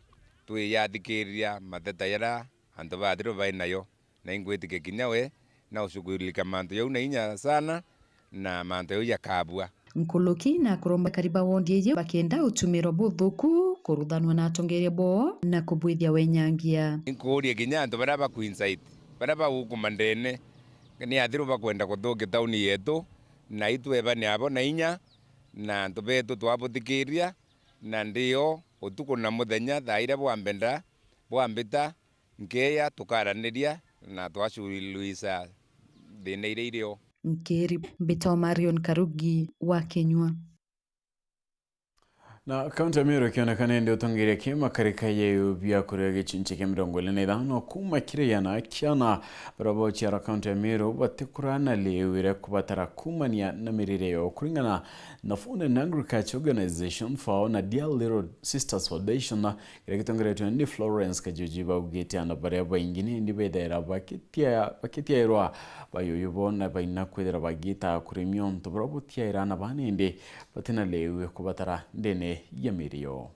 twiyathikiria mateta jaria antu ba athiru bai nayo. Na ingwitikia kinya we na ushughulika mantu jau na inya sana, na mantu jau jakabua. Nkuluki na kuromba Kariba wondi iji bakenda utumirwa buthuku, kuruthanwa na atongeria bo na kubwithia wenyangia. Inkuuria kinya antu baria bakuincite, baria bagukuma ndene, ni athiru bakwenda kuthukia tauni yetu, na itwebane abo na inya, na antu betu twabuthikiria, na ndio utuku na muthenya thaa iria bwambenda, bwambita, nkeya tukaraniria na twasuluhisha thina iria irio. Nkiri mbitwa Marion Karugi wa Kinyua. Na kaunti ya Meru ikionekana indi utongeria ki makarika ya iu bia kuria gicunchi kia mirongo iri na ithano kuuma kiri iana kia ana baria bauciarwa kaunti ya Meru batikurana liu iria kubatara kuumania na mirire yo. Kuringana na Food and Agriculture Organization, FAO, na Dear Little Sisters Foundation, kiria gitongeretwe ni Florence Kajuji, baugite ana baria baingi nindi bethaira bakitia-, bakitiairwa bayuyu bo na baina kwithira bagiita kuremia untu buria butiaira ana ba nindi batina liu kubatara ndene ya miiri yo.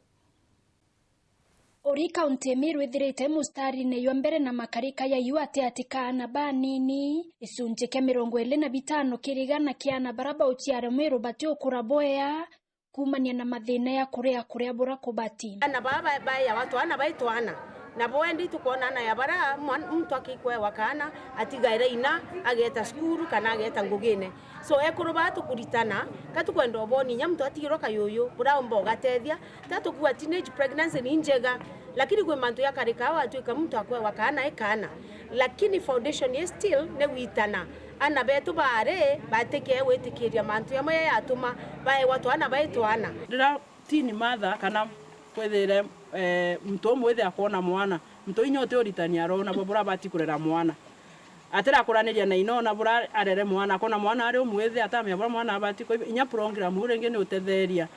Uri kaunti Meru ithirite mustarine jwa mbere na makarika ya iu ati ati ka ana banini, gicunchi kia mirongo iri na bitano kiri igana kia ana baria bauciarwa Meru batiukura bwea, kuumania na mathina ya kuria kuria bura kubati. Ana baa ba-, baeawa twana bai twana, nabo endi tukwona ana ya bara mwan-, muntu akikwewa kaana atigaire ina ageeta cukuru kana ageeta ngugine. So ekuru baa tukuritana, ka tukwenda uboni inya muntu atigirwa kayuyu buraumba ugatethia, ta tukua teenage pregnancy ni njega, lakini kwi mantu yakarika au atwika muntu akwewa kaana e kaana, lakini foundation ye still ni gwitana. Ana betu baari batikee gwitikiria mantu jamwe yayatuma baewa twana bai twana. Riria teen mother kana kwithire, eh, muntu umwe withia akwona mwana, muntu inya uti uritani arona bwa buria abati kurera mwana. Atirakuraniria na ina ona buria arere mwana, akona mwana ari umwithe, atamenya buria mwana abati. Kwa hivyo, inya program iu ringi ni utetheria,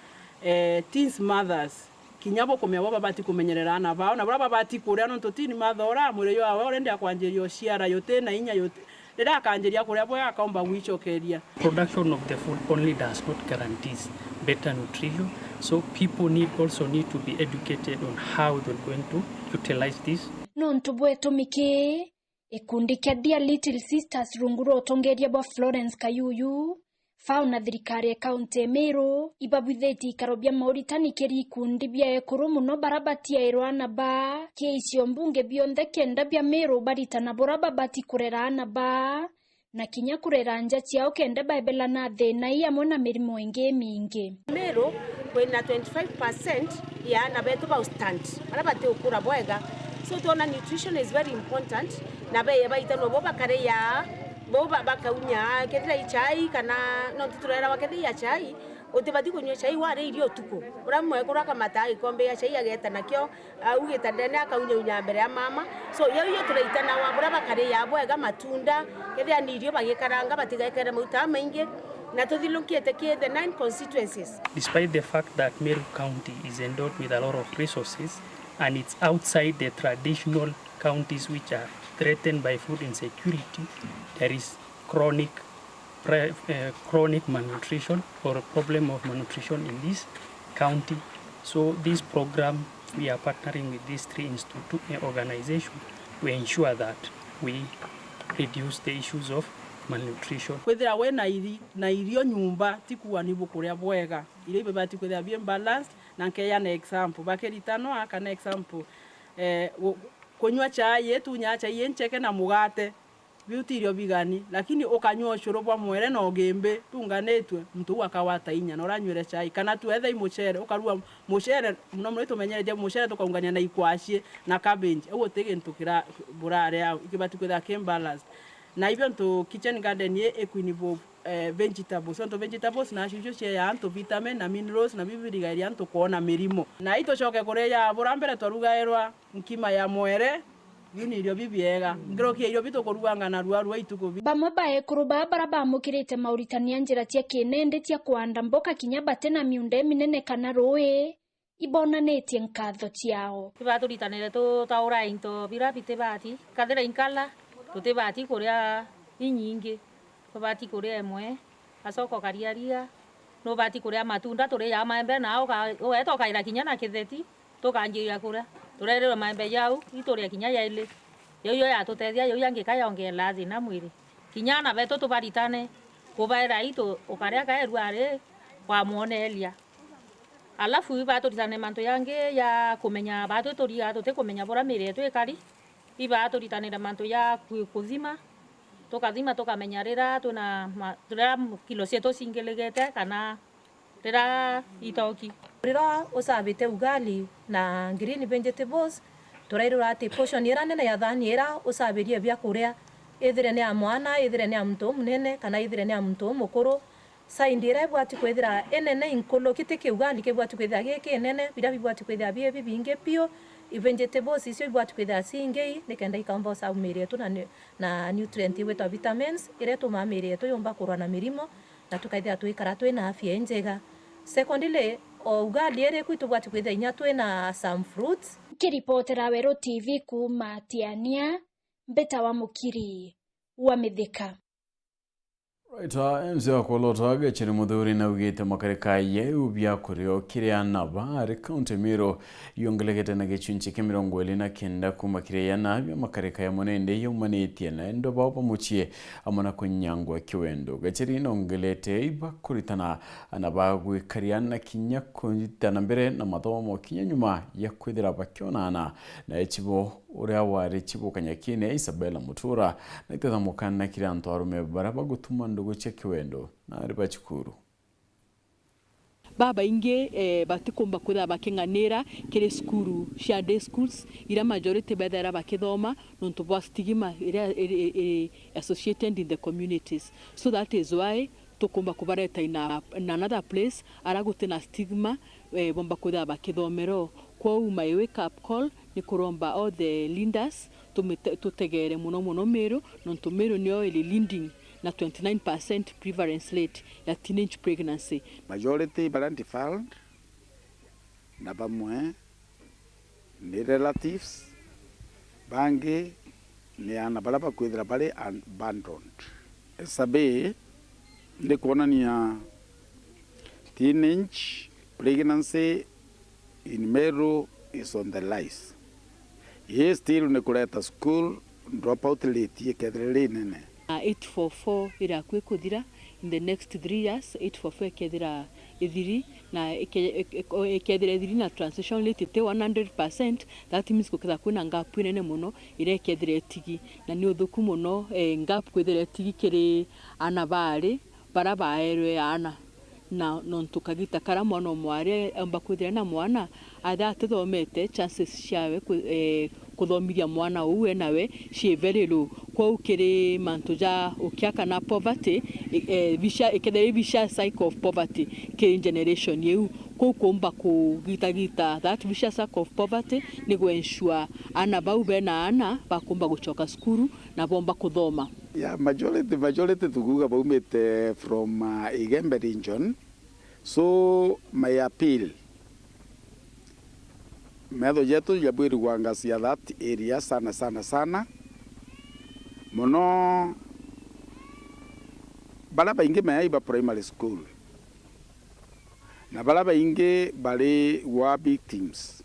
eh, teens mothers, kinya bukumenya buria babati kumenyerera ana bao, na buria babati kuria, nontu teen mother uria mwiri jwawe already akwanjiria uciara, juti na inya, juti, riria akanjiria kuria bwega, akaumba gwicokeria. Production of the food only does not guarantees better nutrition, so people need, also need to be educated on how they're going to utilize this. Nontu bwetu miki, gikundi kia Dear Little Sisters rungu rwa utongeria bwa Florence Kayuyu, FAO na thirikari ya kaunti ya Meru ibabwithitie ikaro bia mauritani kiri ikundi bia ekuru mono baria batiairwa ana baa, kii icio mbunge bionthe kenda bia Meru baritana buria babati kurera ana baa, na kinya kurera nja ciao kenda baebela na thina ii amwe na mirimo ingi imingi. Meru kwina twenty-five percent ya ana betu ba ustunt, baria bati ukura bwega. So twona nutrition is very important, na beye baitanwa bo bakaria, bo ba-, bakaunya kethira i chai kana, nontu turerawa kethira ya chai, utibati kunywa chai waria irio utuku. Uria mwekuru akamata gikombe ya chai ageeta nakio, augite ndene akaunyaunya mbere ya mama. So, yau yo turaitanawa buria bakaria bwega matunda, kethira ni irio bagikaranga batigekere mauta jamaingi, na tuthilunkite ki the nine constituencies. Despite the fact that Meru County is endowed with a lot of resources and it's outside the traditional counties which are threatened by food insecurity, there is chronic pre-, eh, chronic malnutrition or problem of malnutrition in this county. So this program We are partnering with these three institu-, eh, organizations to ensure that we reduce the issues of malnutrition. Kwithira we na iri-, na irio nyumba, ti kuuga ni bukuria bwega. Irio ibibati kwithira bi balanced, na nkeeana example. Bakiritanwa kana example, eh, gu-, kunywa chai, itunyaa chai incheke na mugate. Biu ti irio bigani, lakini ukanyua ucuru bwa mwere na ugimbi tunganitue, muntu uu akagwata inya na uranywire chai. Kana tu etha i mucere, ukarua mucere, muno muno itumenyeretie mucere tukaungania na ikwacii na cabbage, au uti gintu kira-, buraria au, ikibati kwithira ki balanced. Na ibio ntu kitchen garden ii iku involve, eh, vegetables. Ontu vegetables nacio icio cieyaa antu vitamin na minerals, na biu birigairia antu kwona mirimo. Na itucoke kuria ya bura mbere twarugairwa nkima ya mwere, biu ni irio bibiega. Nkiruki ya irio bitukuruganga narua rua ituku bi. Bamwe ba ekuru baa bara bamukirite mauritani a njira cia kinindi cia kuanda mboka kinya bati na miunda iminene kana ruui, ibonanitie nkatho ciao. Tibaturitanire tutaura into bira bitibati, kathira inkala tutibati kuria inyingi, tubati kuria imwe, acoka ukariaria, nubati kuria matunda, turiaa maembe, na uga-, ugeeta ukaira kinya na kitheti, tukanjiria kuria. Turerirwe maembe jau, ituria kinya yaili. Jau yo yatutethia, jau yangi ka yongeera thina mwiri. Kinya ana betu tubaritane, kubaira itu, ukaria kaerua ari, wamwoneria. Alafu ibaturitane mantu yangi ya kumenya, baatu turiga tutikumenya buria miiri yetu ikari. Ibaturitanire mantu ya ku-, kuthima, tukathima tukamenya rira twina ma-, rira kilo cietu cingiligite kana rira itoki. Rira ucabite ugali na green vegetables, turairura ati portion ira nene ya thani ira ucabirie biakuria, ithire ni ya mwana, ithire ni ya muntu umunene, kana ithire ni ya muntu umukuru, side ira ibwati kwithira inene inkuluki, ti kiugali kibwati kwithira gi kinene, biria bibwati kwithira bi bibingi piu, i vegetables icio ibwati kwithira cingi, nikenda ikaumba ucau miiri yetu na ni-, na nutrient igwitwa vitamins, iria itumaa miiri yetu yumba kurwa na mirimo, na tukaithira twikara twina afya injega. Secondly, o ugali iri ku itubwati kwithira inya twina some fruits. Nkiripotera Weru T V kuuma Tiania, mbitawa Mukiri wa Mithika. Right, ah, M C wa Kwolota Gacheri Muthuri naugite makarika yeu bia kurio kiri ana ba ari kaunti Meru yongelegete na gicunci kia mirongo iri na kenda kuuma kiri iana bia makarika ya munende yaumanitie na endo bao ba mucii amwe na kunyangwa kiwendo. Gacheri nongelete iba kuritana ana ba gwikaria na kinya kuritana mbere na mathomo kinya nyuma ya kwithira bakionana na echibo uria wari chibu Kanyakine, Isabella Mutura, na itetha mukana kiri antu arume baria bagutuma ndugu cia kiwendo na ari ba cukuru. Babaingi, eh, batikumba kwithira baking'anira kiri cukuru cia day schools, iria majority bethaira bakithoma nontu bwa stigma iria iri, iri associated in the communities. So that is why tukumba kubareta in a, in another place, ara gutina stigma, eh, bomba kwithira bakithomera o. Kwou my wake up call ni kuromba all the leaders tumite-, tutegere muno muno Meru, nontu Meru nio iri leading na twenty nine percent prevalence rate ya teenage pregnancy. Majority baria defiled na bamwe ni relatives, bangi ni aana baria bakwithira bari abandoned. Survey ni kwonania teenage pregnancy in Meru is on the rise. Ii still ni kureta school dropout rate ikethira ri nene. Na eight four four iri akui kuthira in the next three years, eight four four ikethira ithiri, na ike-, ike-, ikethira ithiri na transition rate iti one hundred percent, that means gukethira kwina gap inene muno iria ikethira itigi, na ni uthuku muno, eh, gap kwithira itigi kiri ana baari bara baerwe aana. Na nontu kagita karia mwana o mwari aumba kwithira na mwana, athia atithomete, chances ciawe ku-, eh, kuthomithia mwana uu e nawe cii very low. Kwou kiri mantu ja ukia kana poverty, i-, eh, vicious, ikethira i vicious cycle of poverty kiri generation iu. Kwou kuumba kugitagita that vicious cycle of poverty ni gu ensure aana bau bena aana bakuumba gucoka cukuru na boomba kuthoma. Yeah, majority, majority tukuuga baumite from, uh, Igembe region. So my appeal, metho jetu jabwirigwa ngacia that area sana, sana, sana. Mono baria baingi meai ba primary school, na baria baingi bari war victims.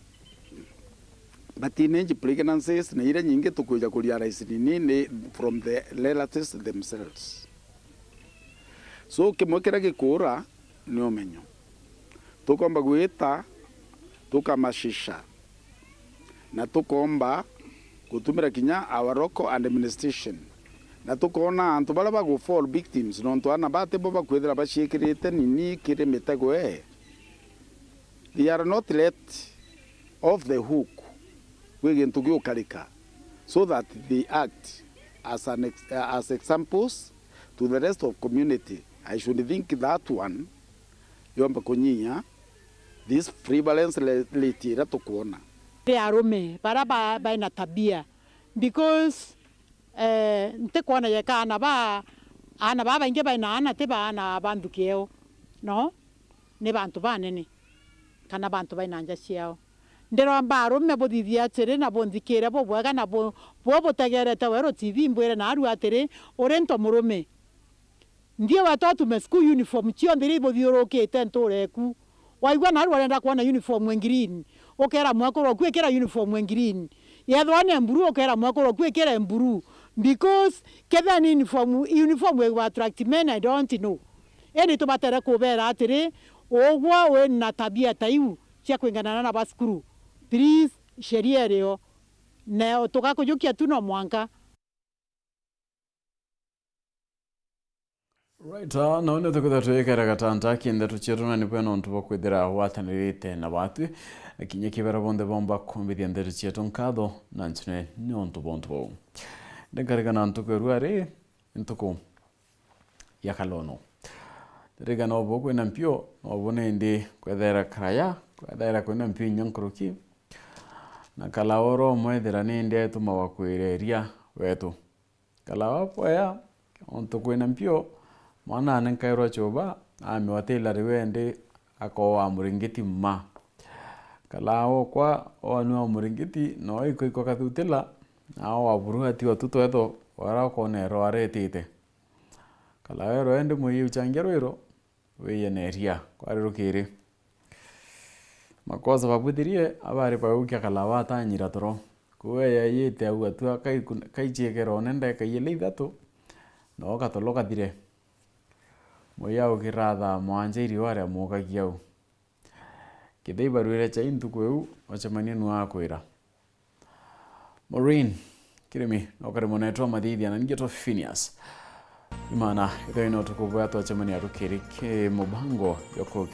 But teenage pregnancies ni iria nyingi tukwija ku realize nini ni from the relatives themselves. So, kimwe kiria gikuura ni umenyo. Tukomba gwita, tukamashisha, na tukomba gutumira kinya our local administration, na tukoona antu baria bagu fall victims, nontu aana bati bo bakwithira baciikirite nini kiri mitego ee. They are not let off the hook gwi gintu giukarika, so that they act as an ex-, as examples to the rest of community. I should think that one yomba kunyia this prevalence le-, rate iria tukwona. Ri arume bara ba-, baina tabia, because, eh, ntikwona yeka aana ba, aana ba baingi baina aana ti ba aana ba nthuki eo, no, ni bantu banene kana bantu baina nja ciao. Ndiromba arume buthithie atiri na bunthikire bubwega na bu-, bubutegerete weru T V mbwire naarua atiri, uri nto murume. Nthie wetu atume school uniform cionthe iria ibuthiurukite ntuura eku. Waigua naarua arenda kwona uniform e green, ukera mwekuru oku ikira uniform e green. Yethwa ni mburu, ukera mwekuru oku ikire mburu. Because kethira ni uniform, uniform igu attract men, I don't know. Indi tubatere kubera atiri, ugwo wina tabia ta iu cia kwinganana na ba cukuru, please, sheria irio. Na tugakujukia tu no mwanka. Right, ah, nau nio tukwithirwa twikere gatanta ki ndeto cietu, na ni bwena untu bwa kwithira watanirite na batwi, na kinya kibera bonthe bomba kumbithia ndeto cietu nkatho, na ncune ni untu bwa untu buu. Ndi nkarigana ntuku ya rua ri, ntuku ya kalono. Ndirigana obo kwina mpio, obo nindi kwethaira karaya, kwethaira kwina mpio inya nkuruki, na kalawa oro mwethira nindi aitumagwa kwireria wetu. Kalawa bwea, ontu kwina mpio, mwana anenkairwa chuba, amiwa tailor wendi, akoa muringiti mma. Kalawa okwa, oanua muringiti, no iko iko kathutila, na oa buru atiwa tu twetho, wara ukonerwa aretite. Kalawa erwa endi mwiyi uchangia rwiro, wiye na iria, kwari rukiri. Makosa babwithirie, abari baukia kalawa atanyira toro. Kuwe yayite au atua kaiku-, kaichiekera one ndeka iyele ithatu, no katolo kathire. Mwiya ukiratha mwanja iriwa ria mukagia au. Kethira ibarwire chai ntuku iu, ocemanie nu akwira. Maureen Kirimi, no kari mwanetwa Mathithia, na ningi twa Phineas. Imana, ithoi no tukubwa twacemania rukiri ki mubango yo kurukia